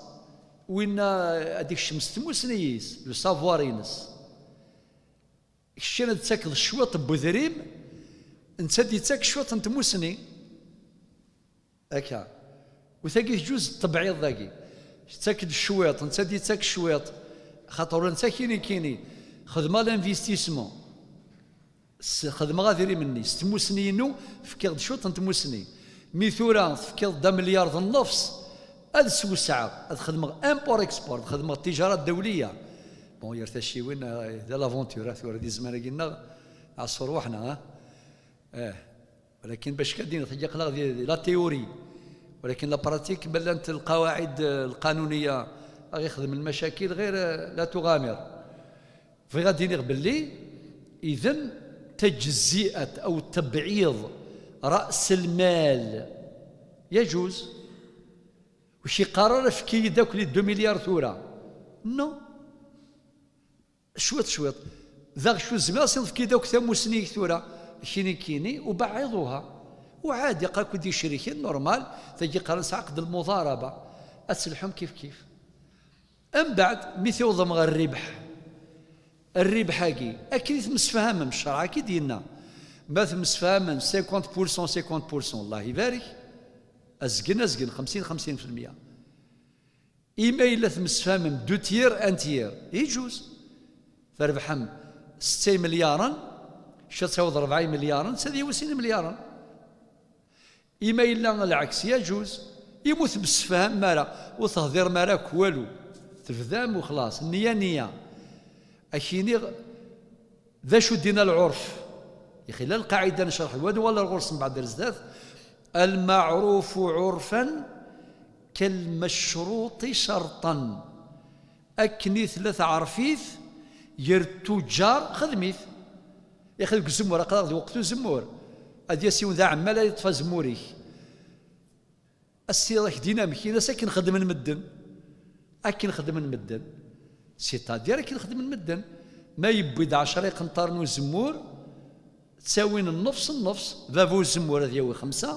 winna, uh, ad ikcem s tmusni-is, le savoir-ines. Keččini ad d-tettakeḍ cwiṭ n wedrim, netta ad d-yettak cwiṭ n tmusni. Akka. U tagi tǧuz ṭṭebɛiḍ dagi. Tettak-d cwiṭ, netta ad d-yettak cwiṭ. Xaṭer ula netta kini kini. Xedmeɣ l'investissement. S-, xedmeɣ adrim-nni. S tmusni-inu, fkiɣ-d cwiṭ n tmusni. Mi tura tefkiḍ-d amelyar d nnefs, ad swesɛeɣ, ad xedmeɣ import-export, ad xedmeɣ tijara ddawliya. Bon, yir taciwin, eh, d l'aventure, ah, tura di zzman-agi-nneɣ, ɛṣur weḥna, ah. Eh. Walakin bac kan ad d-iniɣ, tagi aql-aɣ di, di la théorie. Walakin la pratique, ma llant lqawaɛid, eh, lqanuniya, ad ɣ-ixdem lmacakil ɣir, eh, la tuɣamir. Bɣiɣ ad d-iniɣ belli, idan, tajzi'at aw tabɛiḍ ra's lmal, yajuz. Ur k-iqqar ara efk-iyi-d akk les deux milliards tura. Non. Cwiṭ, cwiṭ. Daɣ kečč ur tezmireḍ ad s-tefkeḍ akk tamusni-ik tura, kini kini, u baɛiḍuha. U ɛadi, aql-ak-d icriken, normal, tagi qqaren-as ɛaqd lmuḍaraba. Ad telḥum kif kif. Mbeɛd, mi tiwḍem ɣer rribeḥ, rribeḥ-agi, akken i temsefhamem, ccreɛ-agi d-yenna, ma temsefhamem cinquante pour cent, cinquante pour cent, Allah ibarek, azgen, azgen, xemsin, xemsin fi lmeyya. Imi yella temsefhamem deux tiers, un tiers, yejuz. Trebḥem setta imelyaren, Kečč ad tawiḍ rebɛa imelyaren, netta ad yawi sin imelyaren. Ima yella lɛeks, yaǧuz. Imi ur temsefhamem ara, ur tehdirem ara akk walu, tebdam u xlaṣ, nniya, nniya. Ad k-iniɣ d acu d-yenna lɛurf. Ixila lqaɛida necreḥ, wa d wala ɣur-s mbeɛd ar zdat. المعروف عرفا كالمشروط شرطا. Akken i tella tɛerfit gar tuǧǧar, xedm-it. Ixi deg uzemmur, aql-aɣ di weqt uzemmur. Ad yas yiwen d aɛemmal, ad yeṭṭef azemmur-ik. As-tiniḍ ak-d-in amek, in-as akken xeddmen medden. Akken xeddmen medden. C'est-à-dire akken xeddmen medden. Ma yewwi-d ɛecra iqenṭaren n uzemmur, ttawin nnefs, nnefs. Bab uzemmur ad yawi xemsa,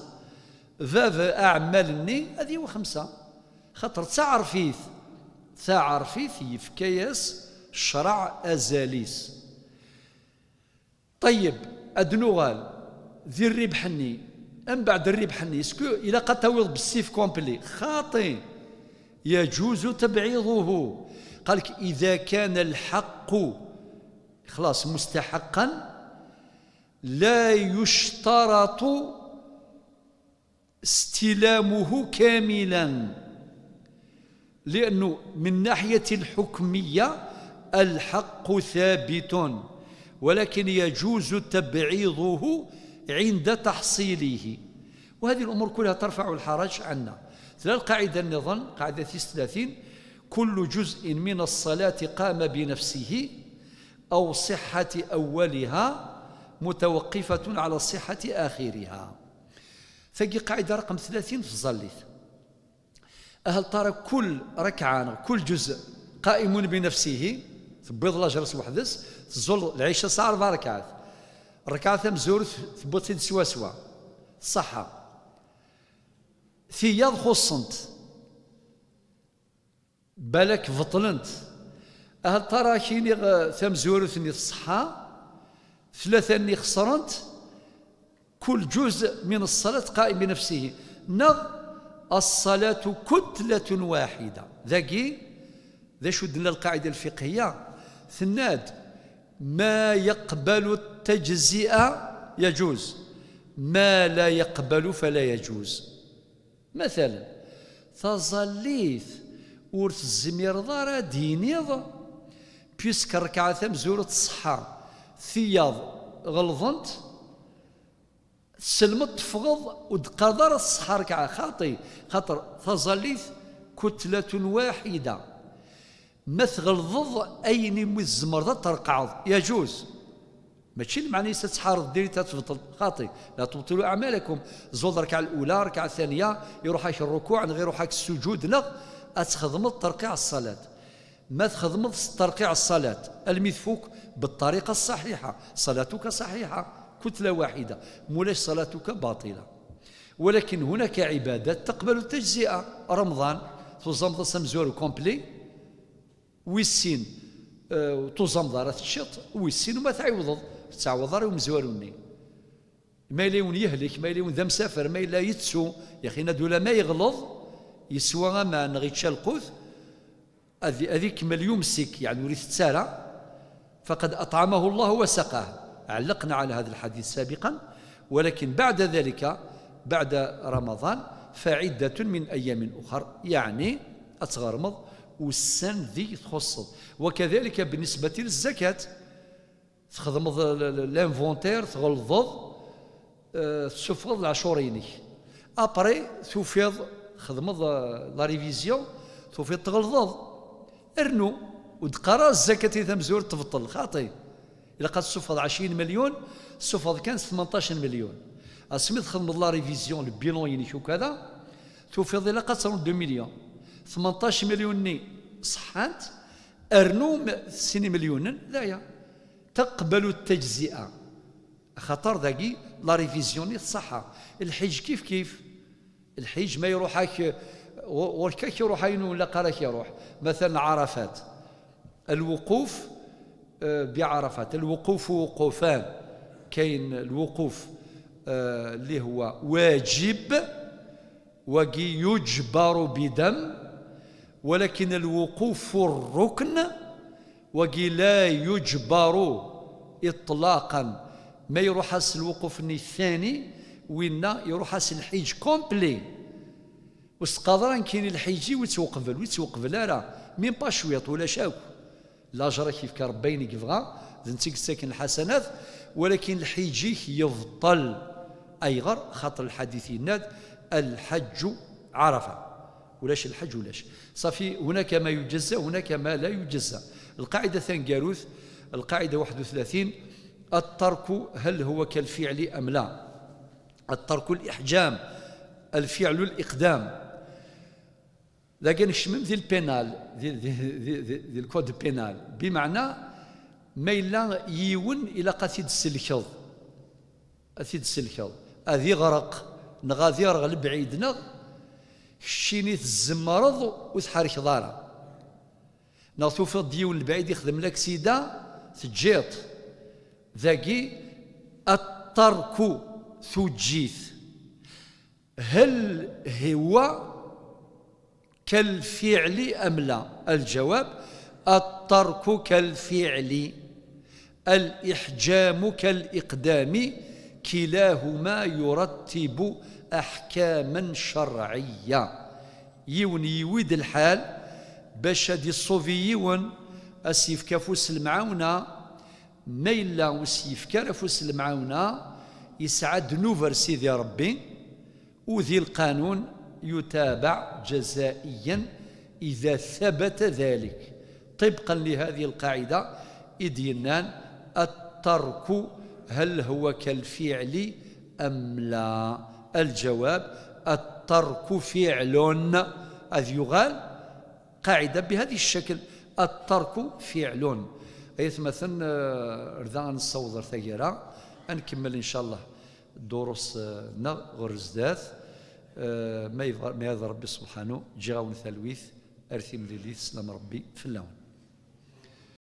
bab aɛemmal-nni ad yawi xemsa. Xaṭer d taɛerfit, taɛerfit yefka-yas ccreɛ azal-is. Ṭeyyeb, ad nuɣal di rribḥ-nni. Mbeɛd rribḥ-nni, est-ce que ilaq ad tawiḍ bessif complet? Xaṭi. يجوز تبعيضه. قالك: إذا كان الحق خلاص مستحقا لا يشترط استلامه كاملا، لأنه من ناحية الحكمية الحق ثابت، ولكن يجوز تبعيضه عند تحصيله. وهذه الأمور كلها ترفع الحرج عنا. Tella lqaɛida nniḍen, qaaɛida tis tlatin: كل جزء من الصلاة قام بنفسه أو صحة أولها متوقفة على صحة آخرها. Tagi qaaɛida raqem tlatin f tẓallit. Ahel tara kul rakɛa neɣ kul ǧuz قائم بنفسه, tewwiḍ lajr-is weḥd-s, tẓul lɛica tesɛa rebɛa rakɛat. Rakɛa tamezwarut tewwiḍ-tt-id swaswa. Ṣṣaḥa. Tiyaḍ xuṣṣent. Balak beṭlent. Ahel tara ak-iniɣ, eh, tamezwarut-nni tṣeḥḥa, tlata-nni xeṣrent, كل جزء من الصلاة قائم بنفسه. Neɣ الصلاة كتلة واحدة. Dagi, d acu d-tenna lqaɛida lfiqhiya? Tenna-d: ما يقبل التجزئة يجوز، ما لا يقبل فلا يجوز. Matalan, taẓallit ur tezmireḍ ara ad d-tiniḍ, puisque rrekɛa tamezwarut tṣeḥḥa, tiyaḍ ɣelḍent, tselmeḍ teffɣeḍ ur d-teqqareḍ ara tṣeḥḥa rrekɛa, xaṭi, xaṭer taẓallit كتلة واحدة. Ma tɣelḍeḍ ayen umi tzemreḍ ad trekkɛeḍ, يجوز. Mačči lmeɛna-is ad tḥareḍ direct ad tbeṭleḍ, xaṭi. لا تبطلوا أعمالكم. Tẓuleḍ rrekɛa lula, rrekɛa ttaniya, iruḥ-ak rrukuɛ, neɣ iruḥ-ak ssujud, neɣ ad txedmeḍ terqiɛ ṣṣalat. Ma txedmeḍ s terqiɛ ṣṣalat, almi tfuk بالطريقة الصحيحة، صلاتك صحيحة، كتلة واحدة، mulac صلاتك باطلة. ولكن هناك عبادات تقبل التجزئة. رمضان، tuẓameḍ-as amezwaru complet, wis sin, eh, tuẓameḍ ara teččiḍ, wis sin uma tɛiwdeḍ, ur tettɛiwaḍ ara i umezwaru-nni. Ma yella yiwen yehlik, ma yella yiwen d amsafer, ma yella yettu, yaxi nadi ula ma yeɣleḍ, yeswa aman neɣ yečča lqut, ad, ad ikemmel yumsik, yeɛni ur itett ara, فقد أطعمه الله وسقاه. علقنا على هذا الحديث سابقا، ولكن بعد ذلك، بعد رمضان، فعدة من أيام أخر، يعني ad tɣermeḍ ussan deg txuṣṣeḍ. وكذلك بالنسبة للزكاة، txedmeḍ l-, l-, l'inventaire, tɣelḍeḍ, eh, tessufɣeḍ leɛcur-inek. Après, tufiḍ, txedmeḍ, eh, la révision, tufiḍ tɣelḍeḍ. Rnu, ur d-qqar ara zzakat i tamezwarut tbeṭṭel, xaṭi. Ilaq ad tessufɣeḍ ɛecrin milyun, tessufɣeḍ kan tmenṭac milyun. Asmi txedmeḍ la révision, le bilan-inek ukada, tufiḍ ilaq ad ternuḍ deux millions. Tmenṭac milyun-nni ṣeḥḥant, rnu m-, sin imelyunen, d aya. تقبل التجزئة. Axaṭer dagi la révision-nni tṣeḥḥa. Lḥiǧ kif kif. Lḥiǧ ma iruḥ-ak, ɣur-, ɣur-k ak iruḥ ayen ur ilaq ara ak iruḥ. Matalan, Ɛarafat. الوقوف, eh, بعرفات. الوقوف وقوفان. كاين الوقوف, eh, اللي هو واجب, wagi يجبر بدم, ولكن الوقوف الركن, wagi لا يجبر إطلاقا. Ma iruḥ-as lwuquf-nni ثاني, winna iruḥ-as lḥiǧ complet. Ur s-teqqaḍ ara nekkini lḥiǧ-iw ur yettwaqbel, ur yettwaqbel ara, même pas cwiṭ, ulac akk. Lajer ad k-yefk Rebbi ayen i yebɣa, d netta i yettaken lḥasanat, walakin lḥiǧ-ik yebṭel. Ayɣer? Xaṭer lḥadit yenna-d: "Lḥeǧǧu Ɛarafa." Ulac lḥeǧ, ulac. Ṣafi, hunaka ma yujazza, hunaka ma la yujazza. Lqaɛida taneggarut, lqaɛida واحد وثلاثين: الترك هل هو كالفعل أم لا؟ الترك الإحجام، الفعل الإقدام. Dagi nekcem di lpénal, di, di, di, di, di lcode pénal. Bimeɛna, ma yella yiwen, ilaq ad t-id-tselkeḍ. Ad t-id-tselkeḍ. Ad iɣreq, neɣ ad ireɣ lebɛid, neɣ keččini tzemreḍ ur tḥerkeḍ ara. Neɣ tufiḍ-d yiwen lebɛid ixdem laksida, teǧǧiḍ. Dagi, الترك, tuǧǧit. هل هو كالفعل أم لا؟ الجواب: الترك كالفعل، الإحجام كالإقدام، كلاهما يرتب أحكاما شرعية. Yiwen yiwi-d lḥal bac ad iṣubi yiwen, ad s-yefk afus n lemɛawna. Ma yella ur s-yefk ara afus n lemɛawna, yesɛa ddnub ar Sidi Rebbi, u di lqanun يتابع جزائيا إذا ثبت ذلك. طبقا لهذه القاعدة, i d-yennan: الترك هل هو كالفعل أم لا؟ الجواب: الترك فعل. Ad yuɣal قاعدة بهذه الشكل: الترك فعل. Ay atmaten, eh, ar da ad nessaweḍ ar taggara, ad nkemmel, ncallah, ddurus, eh, nneɣ ɣer zdat. Eh, ma yebɣa, ma yebɣa Rebbi subḥanu, ǧǧiɣ-awen talwit ar timlilit, sslam Rebbi fell-awen.